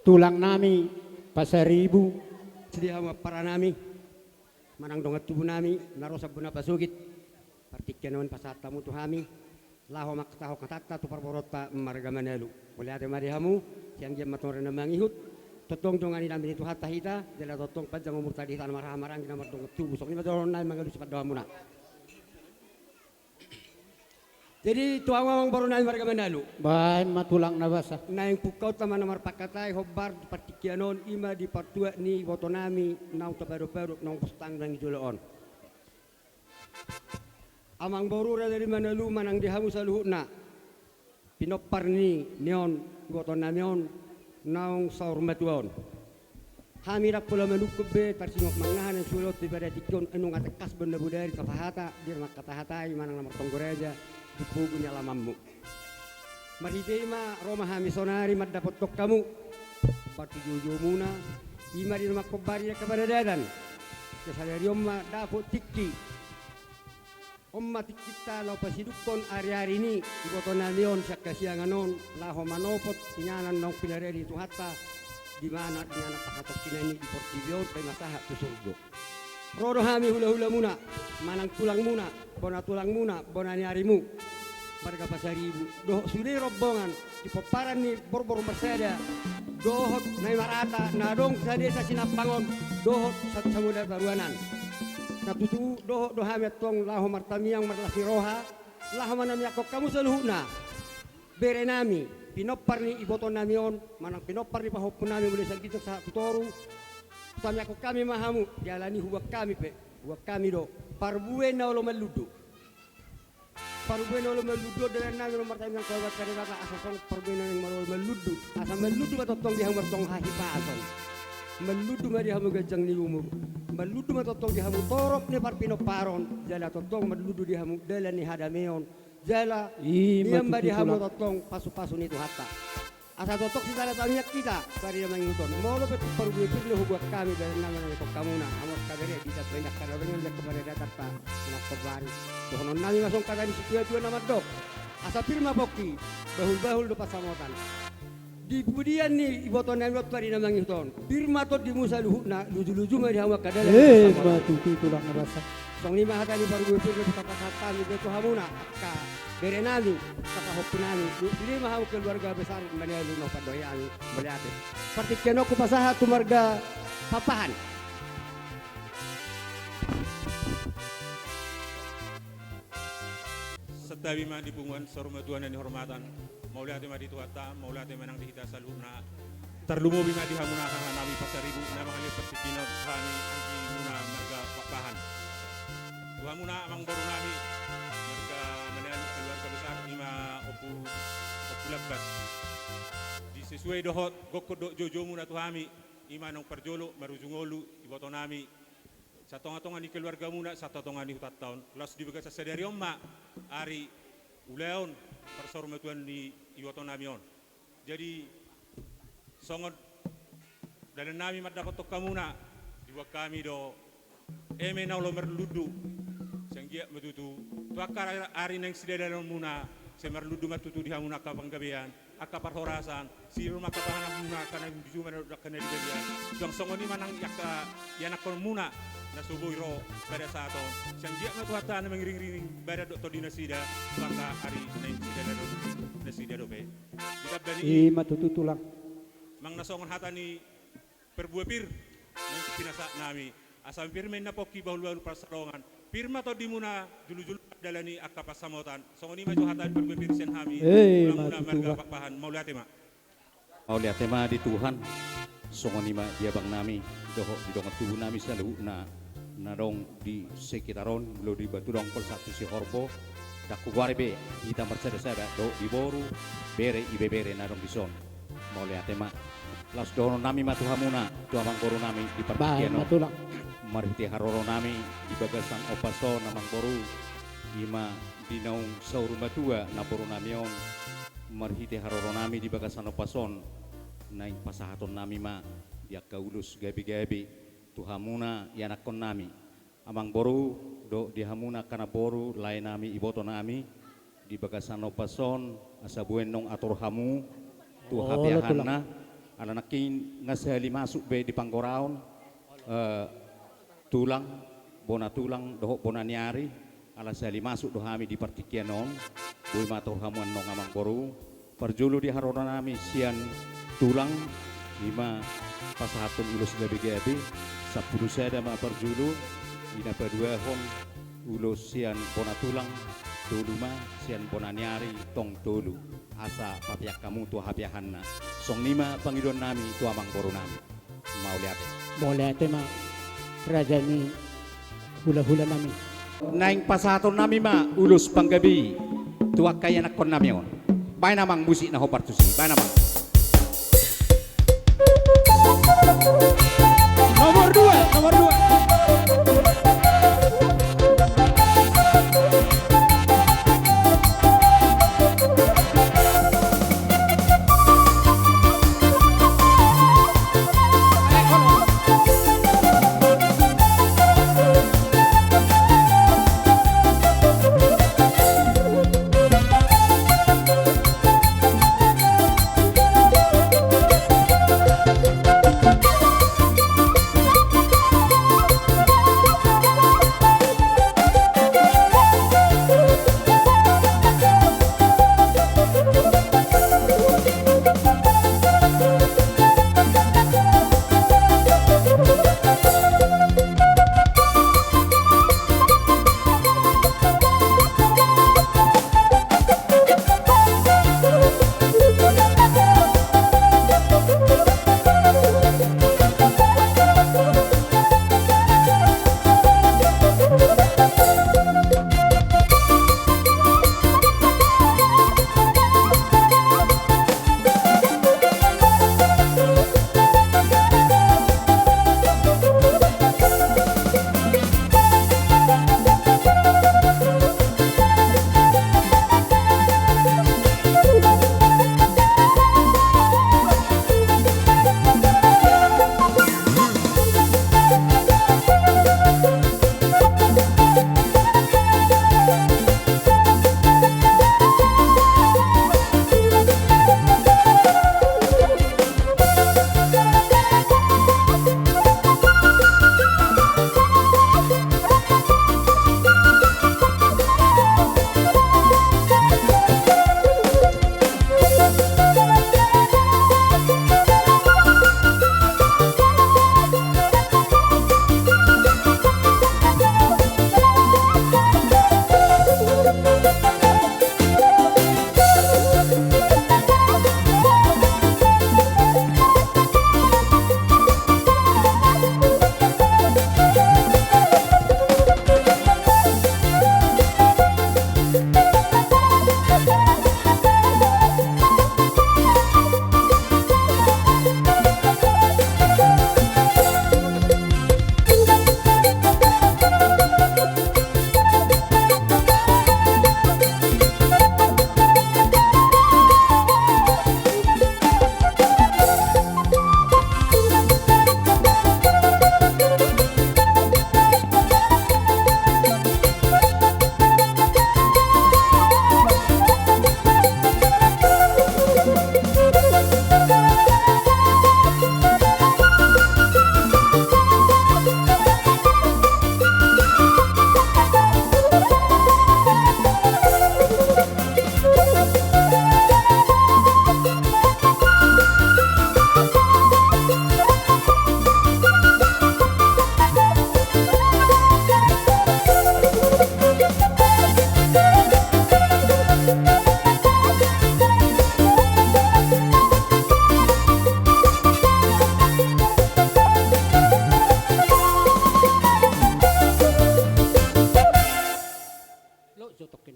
Tulang nami Pasaribu. Sude hamu ampara nami, manang dongan tubu nami, na ro sian bona pasogit. Partingkian on pasahat hamu tu hami, laho mangkatahon hatanta tu parboruonta marga Manalu. Mauliate ma di hamu, sian dia ma tongtong na mangihut, tongtong dongani nami ni Tuhanta hita, jala tongtong panjang umurta di hita na marhaha maranggi na mardongan tubu, songon i ma dohonon nami mangalusi pandohanmuna. Jadi, tu hamu amangboru nami marga Manalu. Baen ma tulang na basa. Naeng pungkaonta ma na marpangkatai hombar di partingkian on, i ma di partuat ni iboto nami, naung tapadop-padop, naung bostang nang di jolo on. Amangboru raja ni Manalu manang di hamu saluhutna, pinompar ni, ni on, iboto nami on, naung saur matua on. Hami ndang pola manungkun be, tarsingop mangaha na sulo tu ibadah tingki on, nunga tangkas bona bodari tapahata, di mangkatahatai manang na martonggo raja, di pogu ni alamanmu. Marhite i ma ro ma hami sonari mandapothon hamu, partujuojumuna, i ma di na mangkombari angka paradaton. Sadari on ma dapot tingki. On ma tingkinta laho pasidungkon ari-ari ni iboto nami on sian hasiangan on, laho manopot inganan naung pinarade ni Tuhanta, di mana inganan pahatongkinan i di portibi on, paima sahat tu surgo. Ro do hami hula-hulamuna, manang tulangmuna, bona tulangmuna, bona ni arimu, marga Pasaribu, dohot sude rombongan di pomparan ni Borbor Marsada, dohot Naimarata, na adong sadesa Sinampang on, dohot sa-, samudra Taruanan. Na tutu dohot do hami antong laho martamiang marlas ni roha, laho manamiangkon hamu saluhutna. Bere nami, pinompar ni iboto nami on, manang pinompar ni pahompu nami mulai sian ginjang sahat tu toru. Tamiangkon hami ma hamu, jala ni huboan hami pe, huboan hami do parbue na olo marlundu. Parbue na olo marlundu on, dalan nami do martamiang tu Amanta Debata, asa songon parbue na naeng olo marlundu. Asa marlundu ma tongtong di hamu martonga hahipason. Marlundu ma di hamu ganjang ni umur. Marlundu ma tongtong di hamu torop ni parpinomparon. Jala tongtong marlundu di hamu dalan ni hadameon. Jala i ma nian ma di tutu hamu tulang. Tongtong pasu-pasu ni Tuhanta. Asa tongtong sitala tamiang hita, bari na mangihut on. Molo pe tung parbue pir do huboan hami, bere nami na mangihut hamuna, hamu angka bere, di hita pe indahan na bahen on, jala kepada datang ta, na mangkombari. Dohonon nami ma songon hata ni situa-tua na mandok. Asa pir ma pongki, bahul-bahul do pansamotan. Di pudian ni iboto nami on tu ari na mangihut on. Pir ma tondimu saluhutna, luju-luju ma di hamu angka dalan ni pansamotan. Eh, ma tutu tulang na basa. Songon i ma hata ni parbue pir na hupasahat hami be tu hamuna, angka bere nami, angka pahompu nami, tu, tu dia ma hamu keluarga besar, Manalu na hupandok hami, mauliate. Partingkian on hupasahat tu marga Pakpahan. Santabi ma di punguan saur matua na nihormatan. Mauliate ma di Tuhanta, mauliate ma nang di hita saluhutna. Tarlumobi ma di hamuna haha nami Pasaribu, na mangalean partingkian on hami anggimuna marga Pakpahan. Tu hamuna amangboru nami, marga Manalu keluarga besar, i ma Ompu, Ompu Lambat. Di sesuai dohot gokhon dohot joujou muna tu hami, i ma naung parjolo marujung ngolu iboto nami, sian tonga-tonga ni keluargamuna, sian tonga-tonga ni hutanta on. Laos di bagasan sadari on ma ari ulaon parsaurmatuaon ni iboto nami on. Jadi, songon dalan nami mandapothon hamuna, diboan hami do eme na olo marlundu, sai anggiat ma tutu tu angka ari naeng sidalananmuna, sai marlundu ma tutu di hamuna angka panggabean, angka parhorasan, siro ma angka pahananmuna, angka na di juma dohot angka na di balian. Suang songon i ma nang angka ianakkonmuna na so boi ro pada saat on. Sai anggiat ma Tuhanta na mangiring-iring badan dohot tondi nasida tu angka ari naeng sidalanannasida dope. Ditamba ni i ma tutu tulang. Manang na songon hata ni parbue pir naeng pinasahat nami. Asa pir ma inna pongki, bahul-bahul pansalongan. Pir ma tondimuna, julu-julu dalani angka pansamotan. Songon i ma jo hata ni parbue pir sian hami. Eh, tulang muna marga Pakpahan. Mauliate ma. Mauliate ma di Tuhan. Songon i ma di abang nami dohot di dongan tubu nami saluhutna na adong di sekitar on, molo di Batu Dongkol sahat tu Sihorbo. Ndang hugoari be hita marsada-sada dohot di boru, bere, ibebere na adong dison. Mauliate ma. Laos dohonon nami ma tu hamuna, tu amangboru nami di partingkian on. Marhite haroro nami di bagasan ombas on, amangboru, i ma di naung saur matua namboru nami on. Marhite haroro nami di bagasan ombas on, naeng pasahaton nami ma di angka ulos gabe-gabe tu hamuna ianakkon nami, amangboru, dohot di hamuna angka namboru, lae nami, iboto nami, Di bagasan ombas on, asa boi annon ator hamu tu hapeahanna, ala nangkin nga sahali masuk be di panggoraon, eh, tulang, bona tulang dohot bona ni ari, ala sahali masuk do hami di partingkian on. Boi ma ator hamu annon amang boru. Parjolo di haroro nami sian tulang, ima pasahathon ulos gabe-gabe, sampulu sada ma parjolo, di na paduahon ulos sian bona tulang, tolu ma sian bona ni ari, tong tolu. Asa papeak hamu tu hapeahanna. Songon i ma pangidoan nami tu amang boru nami. Mauliate. Mauliate ma raja ni hulahula nami. Naeng pasahaton nami ma ulos panggabe i tu angka ianakhon nami on. Baen amang musik na hombar tusi. Baen amang. Nomor dua, nomor dua.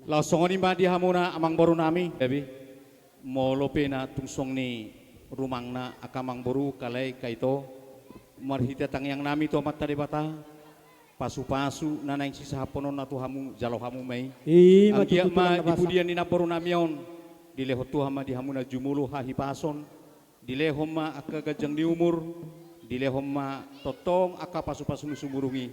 Laos songon i ma di hamuna amang boru nami, gabe. Molo pe na tung songon i rumangna angka amang boru, angka lae, angka ito, marhite tangiang nami tu Amanta Debata, pasu-pasu na naeng sisahaphononna tu hamu, jalo hamu ma i. I ma tutu, Tulang na basa. Anggiat ma di pudian ni namboru nami on, dilehon Tuhan ma di hamuna jumolo hahipason, dilehon ma angka ganjang ni umur, dilehon ma tongtong angka pasu-pasu ni sumurung i.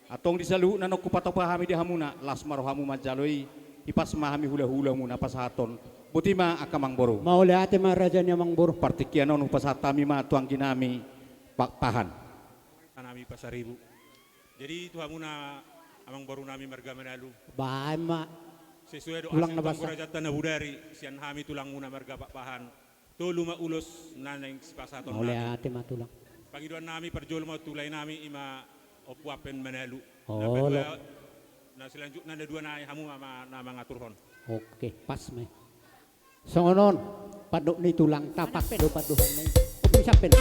Antong di saluhutna naung hupatupa hami di hamuna, las ma rohamu manjalo i, Hipas ma hami hulahulamu na pasahathon. Boti ma angka amangboru. Mauliate ma raja ni amangboru. Partingkian on hupasahat hami ma tu angginami Pakpahan. Nami Pasaribu. Jadi tu hamuna amangborunami marga Manalu. Baen ma. Sesuai dohot tulang na basa. Raja Tanah Budari, sian hami tulangmuna marga Pakpahan. Tolu ma ulos na naeng sipasahaton nami. Mauliate ma tulang. Pangidoan nami parjolo ma tu lae nami ima Ompu Ampen Manalu. Na paduahon, na selanjutna na dua nai hamu ma na mangaturhon. Oke, pas ma i. Songon on, pandok ni tulang, tapas do pandohan nai. Ompu Ampen.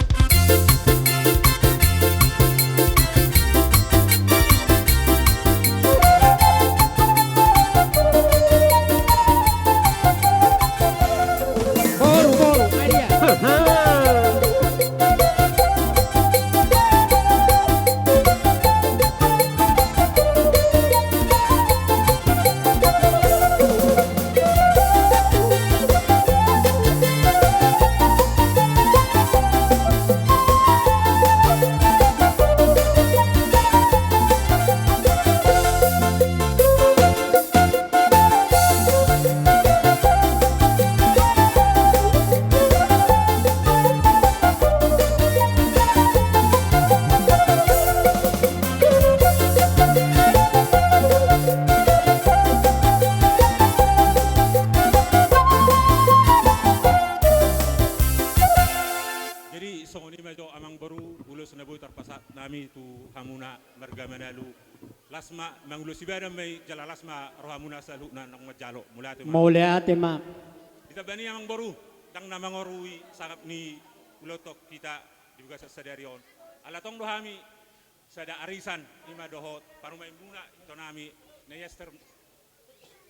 Boru, boru, adia. Jadi, songon i ma jo amangboru, ulos na boi tarpasahat nami tu hamuna marga Manalu. Las ma mangulosi badan ma i jala las ma rohamuna saluhutna naung manjalo. Mauliate ma. Mauliate ma. Ditamba ni amangboru, ndang na mangorui sangap ni ulaonta hita di bagasan sadari on. Ala tong do hami sada arisan, ima dohot parumaenmuna, itonami Nai Ester.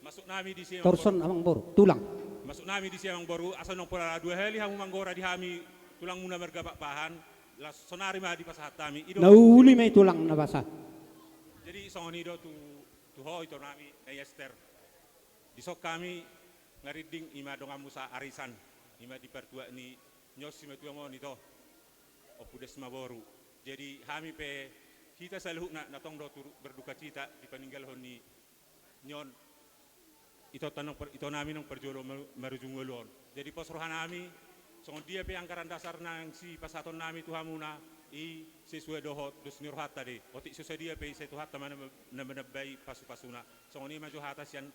Masuk nami disi amangboru. Torson amangboru, tulang. Masuk nami disi amangboru, asa naung pola dua hali hamu manggora di hami tulangmuna marga Pakpahan, laos sonari ma dipasahat hami. I do. Na uli ma i tulang na basa. Jadi songon i do tu, tu ho itonami Nai Ester. Dison hami ngarinding ima donganmu saarisan, ima di partuat ni on, simatua ma on ito. Ompu Desma boru. Jadi hami pe hita saluhutna na tong do turut berdukacita di paninggalhon ni on. Itonta naung par-, itonami naung parjolo ma-, marujung ngolu on. Jadi pos rohanami, songon dia pe anggaran dasar naeng sipasahaton nami tu hamuna, i sesuai dohot dos ni rohanta do i. Otik so sadia pe i sai Tuhanta ma na, na manambai pasupasuna. Songon i ma jo hata sian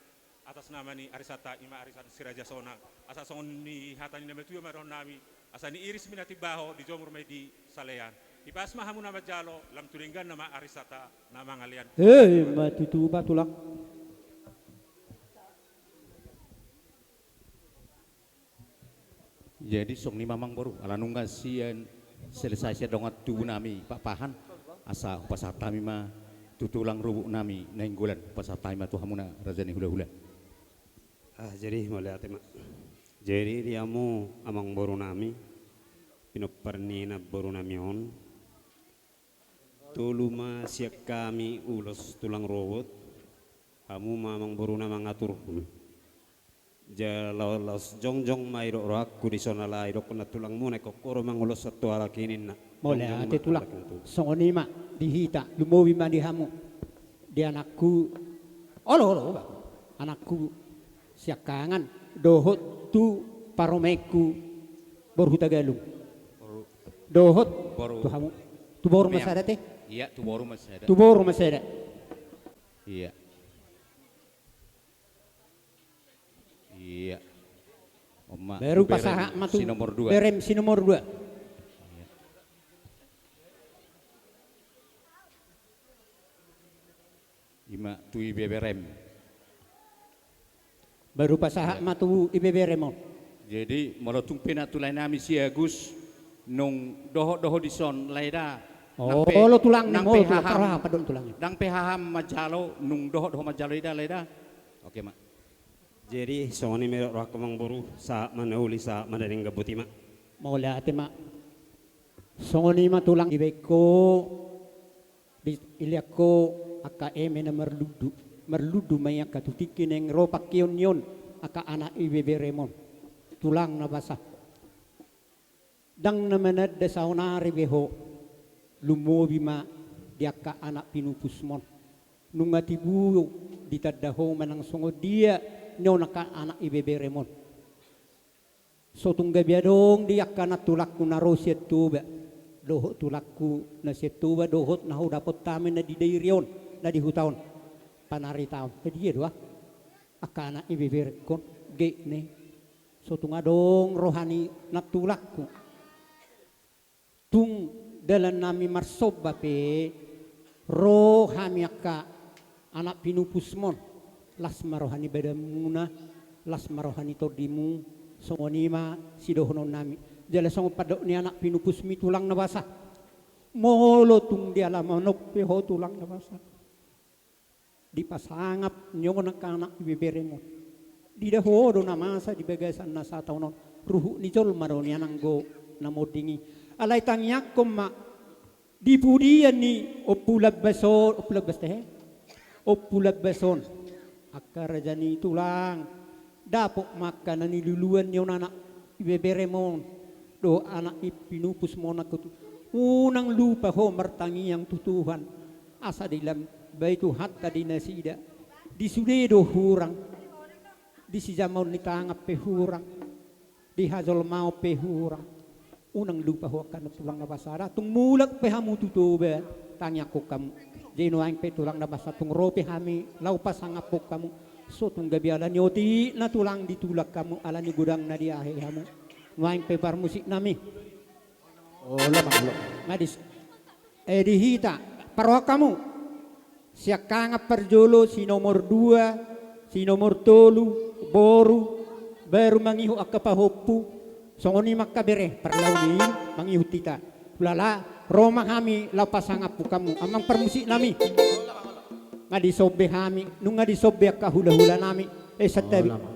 atas nama ni arisanta, ima arisan Si Raja Sonang. Asa songon ni hata ni na matua ma dohonon nami, asa niiris ma i na timbaho, dijomur ma i di salean. Hipas ma hamu na manjalo, lam tu denggan nama arisanta na mangalean. Ima tutu, ba tulang. Jadi songon i ma amangboru, ala nunga sian selesai sian dongan tubu nami Pakpahan, asa hupasahat hami ma tu tulang rorobot nami Nainggolan, hupasahat hami ma tu hamuna raja ni hulahula. Ah, jadi mauliate ma. Jadi di hamu amangboru nami, pinompar ni namboru nami on, tolu ma sian hami ulos tulang rorobot, hamu ma amangboru na mangatur. Jala laos jongjong ma i dohot rohangku dison, ala didokkon na tulangmuna i, ingkon ho do manguloshon tu halak i ninna. Mauliate tulang. Songon i ma di hita, lumobi ma di hamu, di anakku, olo, olo, ba, anakku siangkangan, dohot tu parumaenku boru Hutagalung. Dohot tu hamu, tu boru ma sada te? Iya, tu boru ma sada. Tu boru ma sada. Iya. Iya. Baru pasahat ma tu si nomor dua. Berem si nomor dua. Iya. Ima tu ibeberem. Baru pasahat ma tu ibeberem on. Jadi molo tung pe na tu lae nami si Agus, nung dohot do ho dison lae da. Olo tulang, nang pe haham, ndang pe haham manjalo, nung dohot do ho manjalo i da lae da. Oke ma. Jadi songon i ma i dohot rohangku amangboru, sahat ma na uli, sahat ma na denggan, boti ma. Mauliate ma. Songon i ma tulang, dibaen ho, dilehon ho angka eme na marlundu. Marlundu ma i angka tu tingki naeng ro pangkeon ni on angka anak ibeberem on. Tulang na basa. Ndang na mananda saonari be ho, lumobi ma di angka anak pinupusmon. Nunga tibu ditanda ho manang songon dia nion angka anak ibeberem on. So tung gabe adong di angka nantulangku na ro sian Toba dohot tulangku na sian Toba dohot na hudapot hami na di dairi on, na di huta on, panaritaon. Dia do ah angka anak ibeberengkon, gek ne. So tung adong roha ni nantulangku. Tung dalan nami marsomba pe, ro hami angka anak pinupusmon, las ma roha ni badanmuna, las ma roha ni tondimu, songon i ma sidohonon nami. Jala songon pandok ni anak pinupusmi tulang na basa. Molo tung di alaman on pe ho tulang na basa. Dipasangap nion angka anak ibeberem on. Dida ho do na masa di bagasan na sataon on. Ruhut ni jolma do nian anggo na monding i. Alai tangiangkon ma di pudian ni Ompu Lambas on, Ompu Lambas tehe. Ompu Lambas on. Angka raja ni tulang. Dapot ma angka na niluluan nion anak ibeberem on dohot anak i pinupusmon on. Unang lupa ho martangiang tu Tuhan asa dilambai Tuhanta di nasida. Di sude do hurang, di sijamaon ni tangan pe hurang, di hajolmaon pe hurang. Unang lupa ho angka na tulang na basa, tung mulak pe hamu tu Toba, tangiangkon hamu. Jadi nuaeng pe tulang na basa tung ro pe hami laho pasangaphon hamu. So tung gabe ala ni otik na tulang di tulang hamu, ala ni godang na diahe hamu. Nuaeng pe parmusik nami. Olo, mangolo. Nga di s-, eh, di hita, parrohahon hamu. Siangkangan parjolo, si nomor dua, si nomor tolu, boru, baru mangihut angka pahompu, songon i ma angka bere, parlau ni i, mangihut hita. Hulala, ro ma hami laho pasangaphon hamu, amang parmusik nami. Nga disombe hami, nunga disombe angka hulahula nami. Eh, santabi. Olo, amang.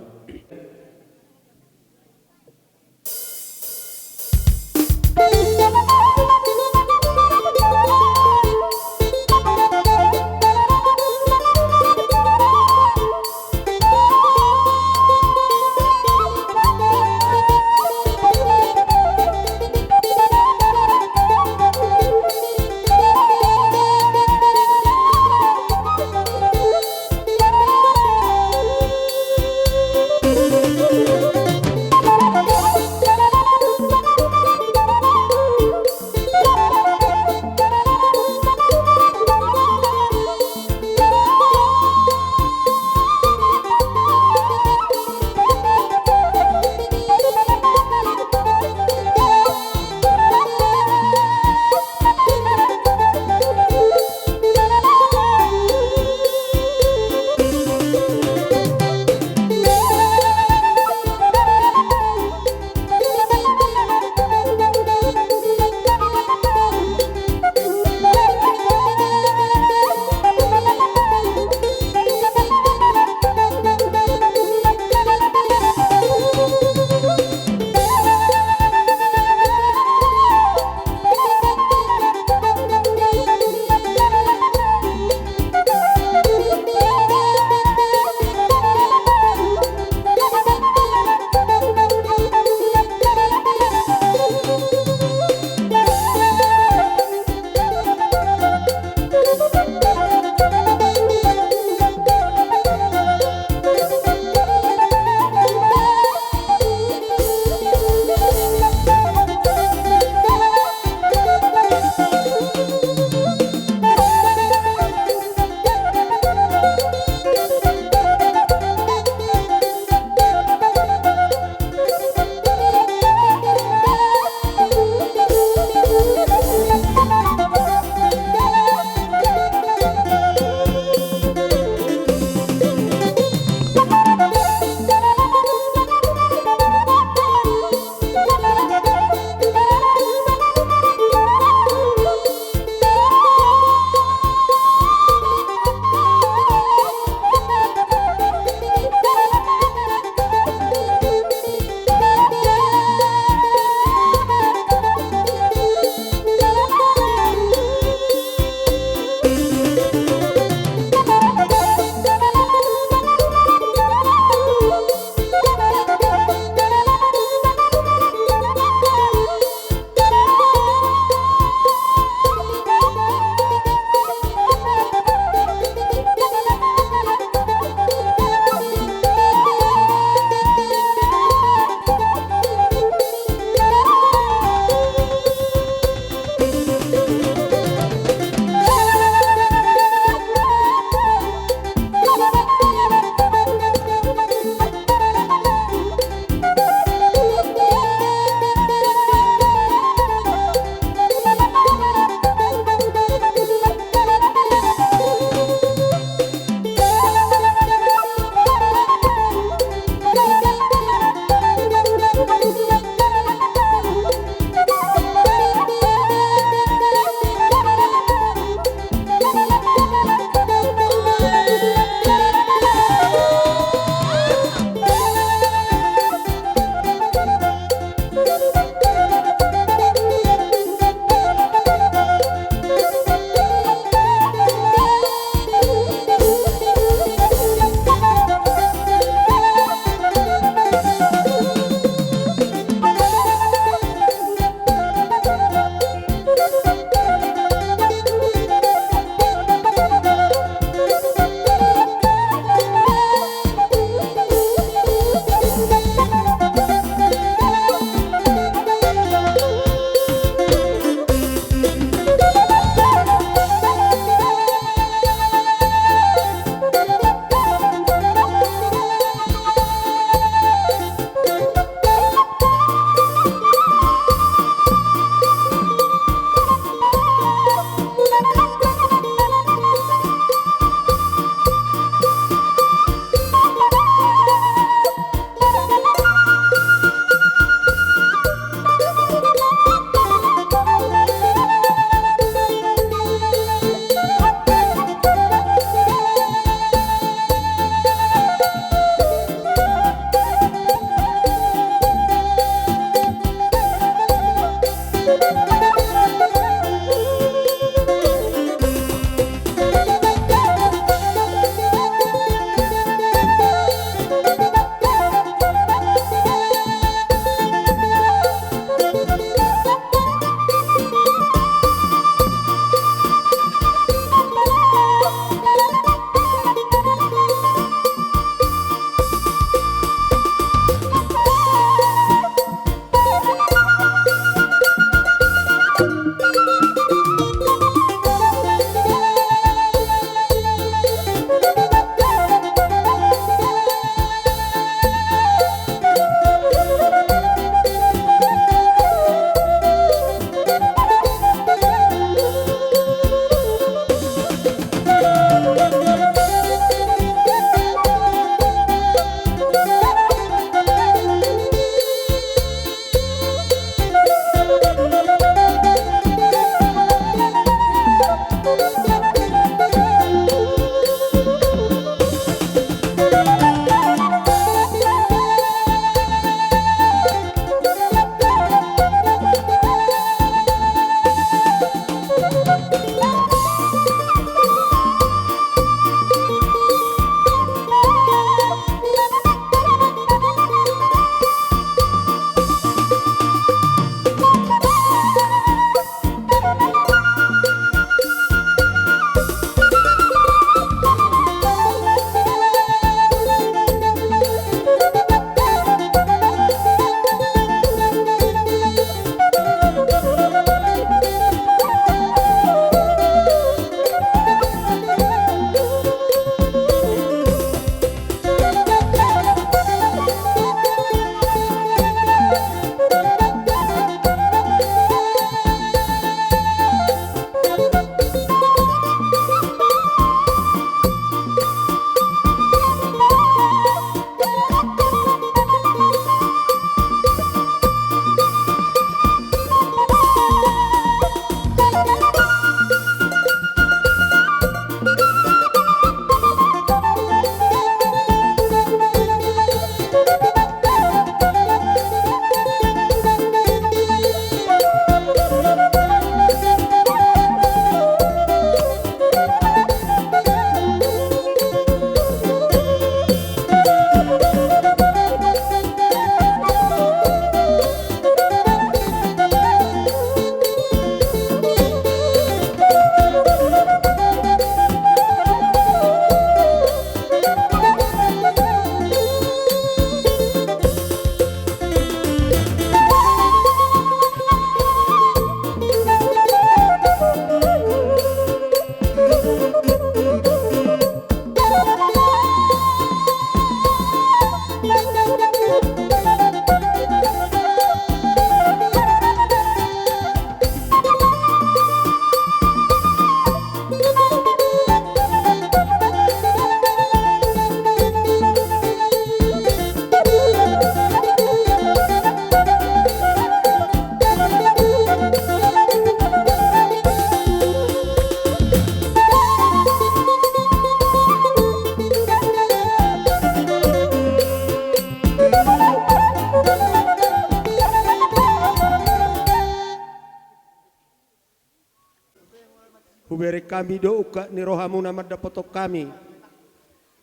Bereng hami do ungkap ni rohamuna mandapothon hami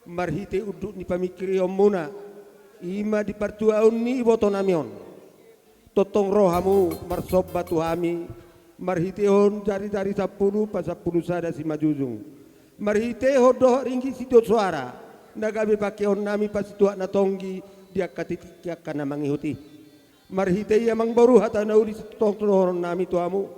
marhite unduk ni pamingkirionmuna, i ma di partuaon ni ibotonami on. Tongtong ro hamu marsomba tu hami marhitehon jarijari sampulu pasampulu sada simanjujung, marhitehon dohot ringgit sitio soara na gabe pakeonnami pasituak na tonggi di angka tingki angka na mangihut i. Marhite i, amangboru, hata na uli sitongtong dohononnami tu hamu,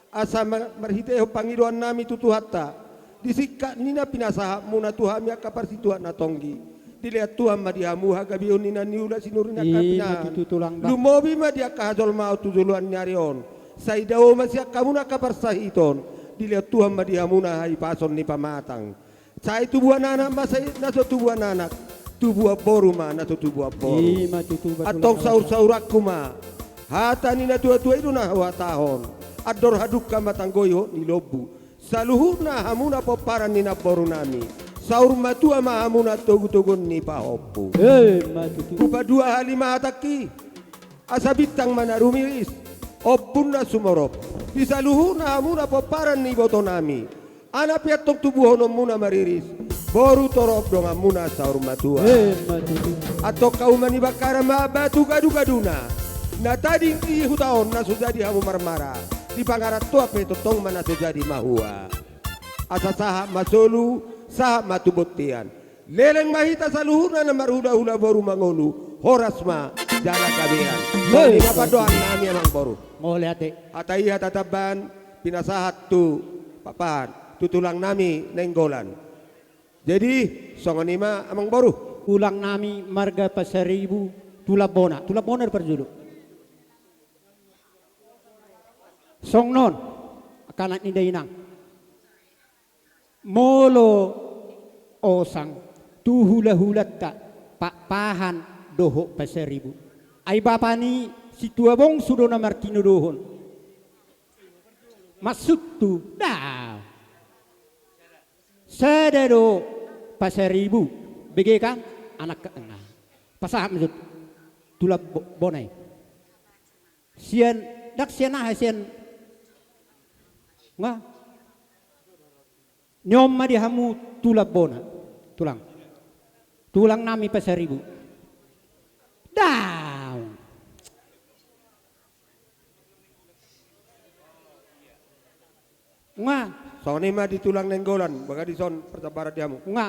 asa ma-, marhitehon pangidoannami tu Tuhanta, di singkat ni na pinasahatmuna tu hami angka parsituak na tonggi, dilean Tuhan ma di hamu hagabeon ni na niula sinurunan. I ma tutu, Tulang, bang. Lumobi ma di angka hajolmaon tu joloan ni ari on, sai dao ma sian hamuna angka parsahiton, dilean Tuhan ma di hamuna hahipason ni pamatang. Sai tubuan anak ma sai na so tubuan anak, tubuan boru ma na so tubuan boru. I ma tutu, Tulang, bang. Antong saur-sauranku ma, hata ni na tua-tua i do na huhatahon: Andor hadungka ma tanggo ihot ni lombu, saluhutna hamuna pomparan ni namborunami, saur matua ma hamuna togu-toguon ni pahompu. I ma tutu. Hupadua hali ma hatangki, asa bintang ma na rumiris, ombun na sumorop di saluhutna hamuna pomparan ni ibotonami. Anak pe antong tubuhononmuna mariris, boru torop donganmuna saur matua. I ma tutu. Antong hauma ni Bakkara ma batu gadu-gaduna, na tading di huta on na so jadi hamu marmara, di pangarantoan pe tongtong ma na so jadi mahua. Asa sahat ma solu, sahat ma tu bontean. Leleng ma hita saluhutna na marhula-hula boru mangolu, horas ma jala gabean. Hei. Songon i ma pandohannami, amangboru. Mauliate. Hata i hata tamban, pinasahat tu Pakpahan, tu tulangnami Nainggolan. Jadi songon i ma, amangboru. Tulangnami marga Pasaribu, tulang bona, tulang bona do parjolo. Songon on, angka anak ni dainang. Molo osang tu hula-hulanta Pakpahan dohot Pasaribu, ai bapa ni Situabongsu do na martinodohon. Maksudhu, da. Sada do Pasaribu, bege kan, anak, nah. Pasahat ma jo tulang bo-, bona i. Sian, ndang sian aha, sian. Nga. Ni on ma di hamu tulang bona, tulang. Tulangnami Pasaribu. Daong. Nga. Songon i ma di tulang Nainggolan, baga dison parsabaran di hamu. Nga.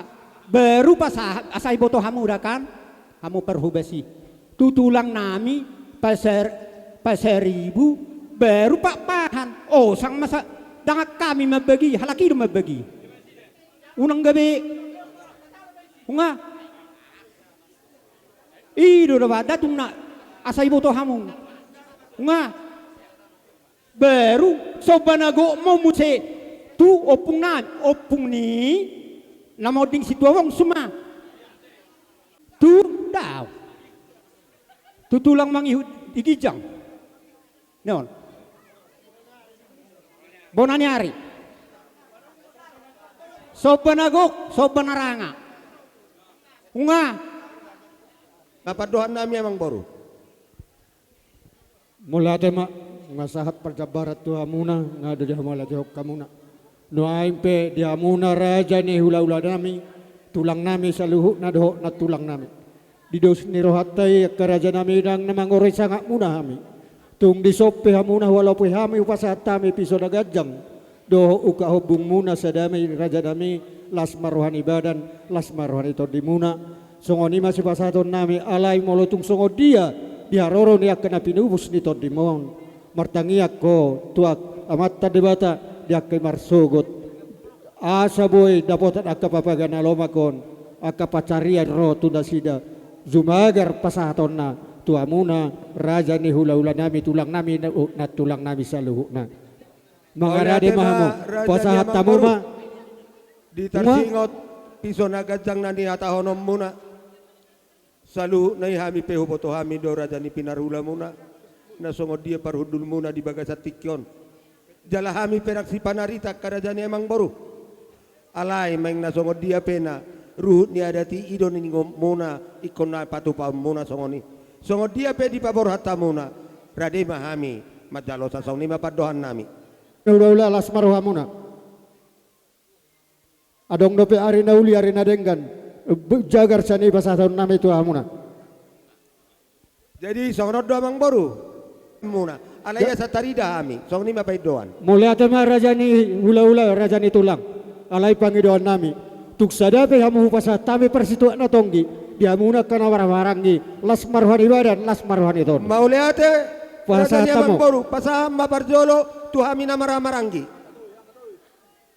Baru pasahat, asa iboto hamu da kan, hamu parhobas i. Tu tulangnami Pasar-, Pasaribu, baru Pakpahan. Osang ma sa-, ndang hami mambagi, halak i do mambagi. Unang gabe. Nga. I do da ba, datung na, asa iboto hamu. Nga. Baru somba na gok ma muse tu ompung na, ompung ni na monding Situabongsu ma. Tu, da. Tu tulang mangihut di ginjang. Ni on. Bona ni ari. Somba na gok, somba na ranga. Nga. Na pandohannami, amangboru. Mauliate ma, nga sahat parjambaran tu hamuna, nga do di hamu mauliatehon hamuna. Nuaeng pe di hamuna raja ni hula-hulanami, tulangnami saluhutna dohot nantulangnami. Di dos ni rohanta i angka rajanami, ndang na mangorei sangapmuna hami. Tung dison pe hamuna hualopi hami, hupasahat hami piso na ganjang dohot ungkap ombungmuna sadami, rajanami, las ma roha ni badan, las ma roha ni tondimuna. Songon i ma sipasahatonnami, alai molo tung songon dia di haroro ni angka na pinupus ni tondim on, martangiang ho tu Amanta Debata di angka i marsogot, asa boi dapotan angka papaga na lomak on, angka pansarian ro tu nasida, jumagar pasahatonna tu hamuna raja ni hula-hulanami, tulangnami, na-, nantulangnami saluhutna. Mangarade ma hamu, pasahat hamu ma. Di tarsingot piso na ganjang na nihatahononmuna, saluhutna i hami pe huboto hami do raja ni pinarhulamuna, na songon dia parhundulmuna di bagasan tingki on. Jala hami pe ndang sipanarita angka raja ni amangboru. Alai maeng na songon dia pe na ruhut ni adat i, i do ninna muna, ingkon na patupaonmuna songon i. Songon dia pe dipaborhat hamuna, rade ma hami manjalosa. Songon i ma pandohannami. Ula-ula, las ma rohamuna. Adong dope ari na uli, ari na denggan, jagar sian i pasahatonnami tu hamuna. Jadi songon on do amang boru. Muna. Alai asa tarida hami, songon i ma pangidoan. Mauliate ma raja ni hulahula, raja ni tulang. Alai pangidoannami, tung sada pe hamu hupasahat hami parsituak na tonggi, di hamuna angka na marhahamaranggi, las ma roha ni badan, las ma roha ni tondi. Mauliate. Pasahat hamu. Raja ni amang boru, pasahat ma parjolo tu hami na marhahamaranggi.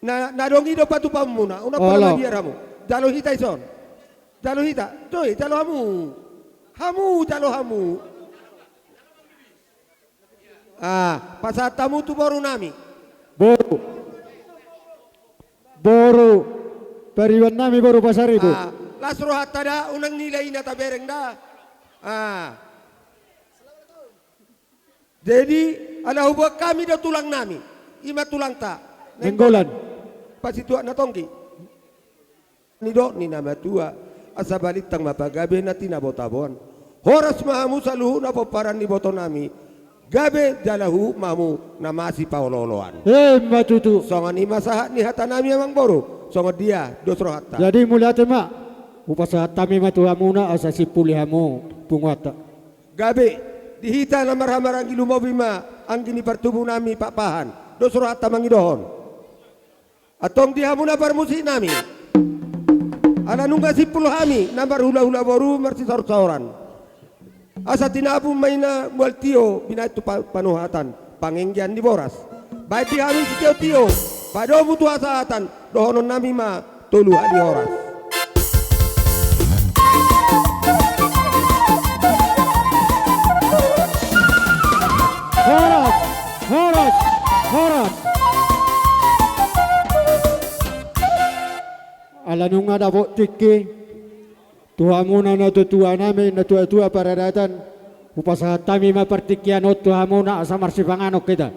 Na, na adong i do patupaonmuna, unang pola mabiar hamu. Jalo hita dison. Jalo hita. Toe, jalo hamu. Hamu, jalo hamu. Ah, pasahat hamu tu borunami. Boru. Boru. Pariban nami boru Pasaribu. Ah, las rohanta da, unang nilai na tabereng da. Ah. Jadi, ala huboan hami do tulangnami, i ma tulangta Nainggolan. Pasituak na tonggi. Nidok ni na matua, asa balintang ma pagabe na tinabotaboan. Horas ma hamu saluhutna pomparan ni ibotonami. Gabe jala huhut ma hamu na masipaolooloan. Emma tutu. Songon i ma sahat ni hatanami amang boru. Songon dia dos rohanta. Jadi mauliate ma. Hupasahat hami ma tu hamuna asa simpuli hamu punguanta. Gabe, di hita na marhahamaranggi, lumobi ma anggi ni partubunami Pakpahan, dos rohanta mangidohon. Antong di hamuna parmusiknami, ala nunga simpul hami na marhulahula boru marsisaorsaoran. Asa tinapung ma i na mual tio binahen tu pa-, panuhatan panganggian ni boras. Bahen di hami sitiotio, padomu tu hasahatan, dohononnami ma tolu hali horas. Horas, horas, horas. Ala nunga dapot tingki, tu hamuna natuatuanami, natuatua paradatan, hupasahat hami ma partingkian on tu hamuna asa marsipanganon hita.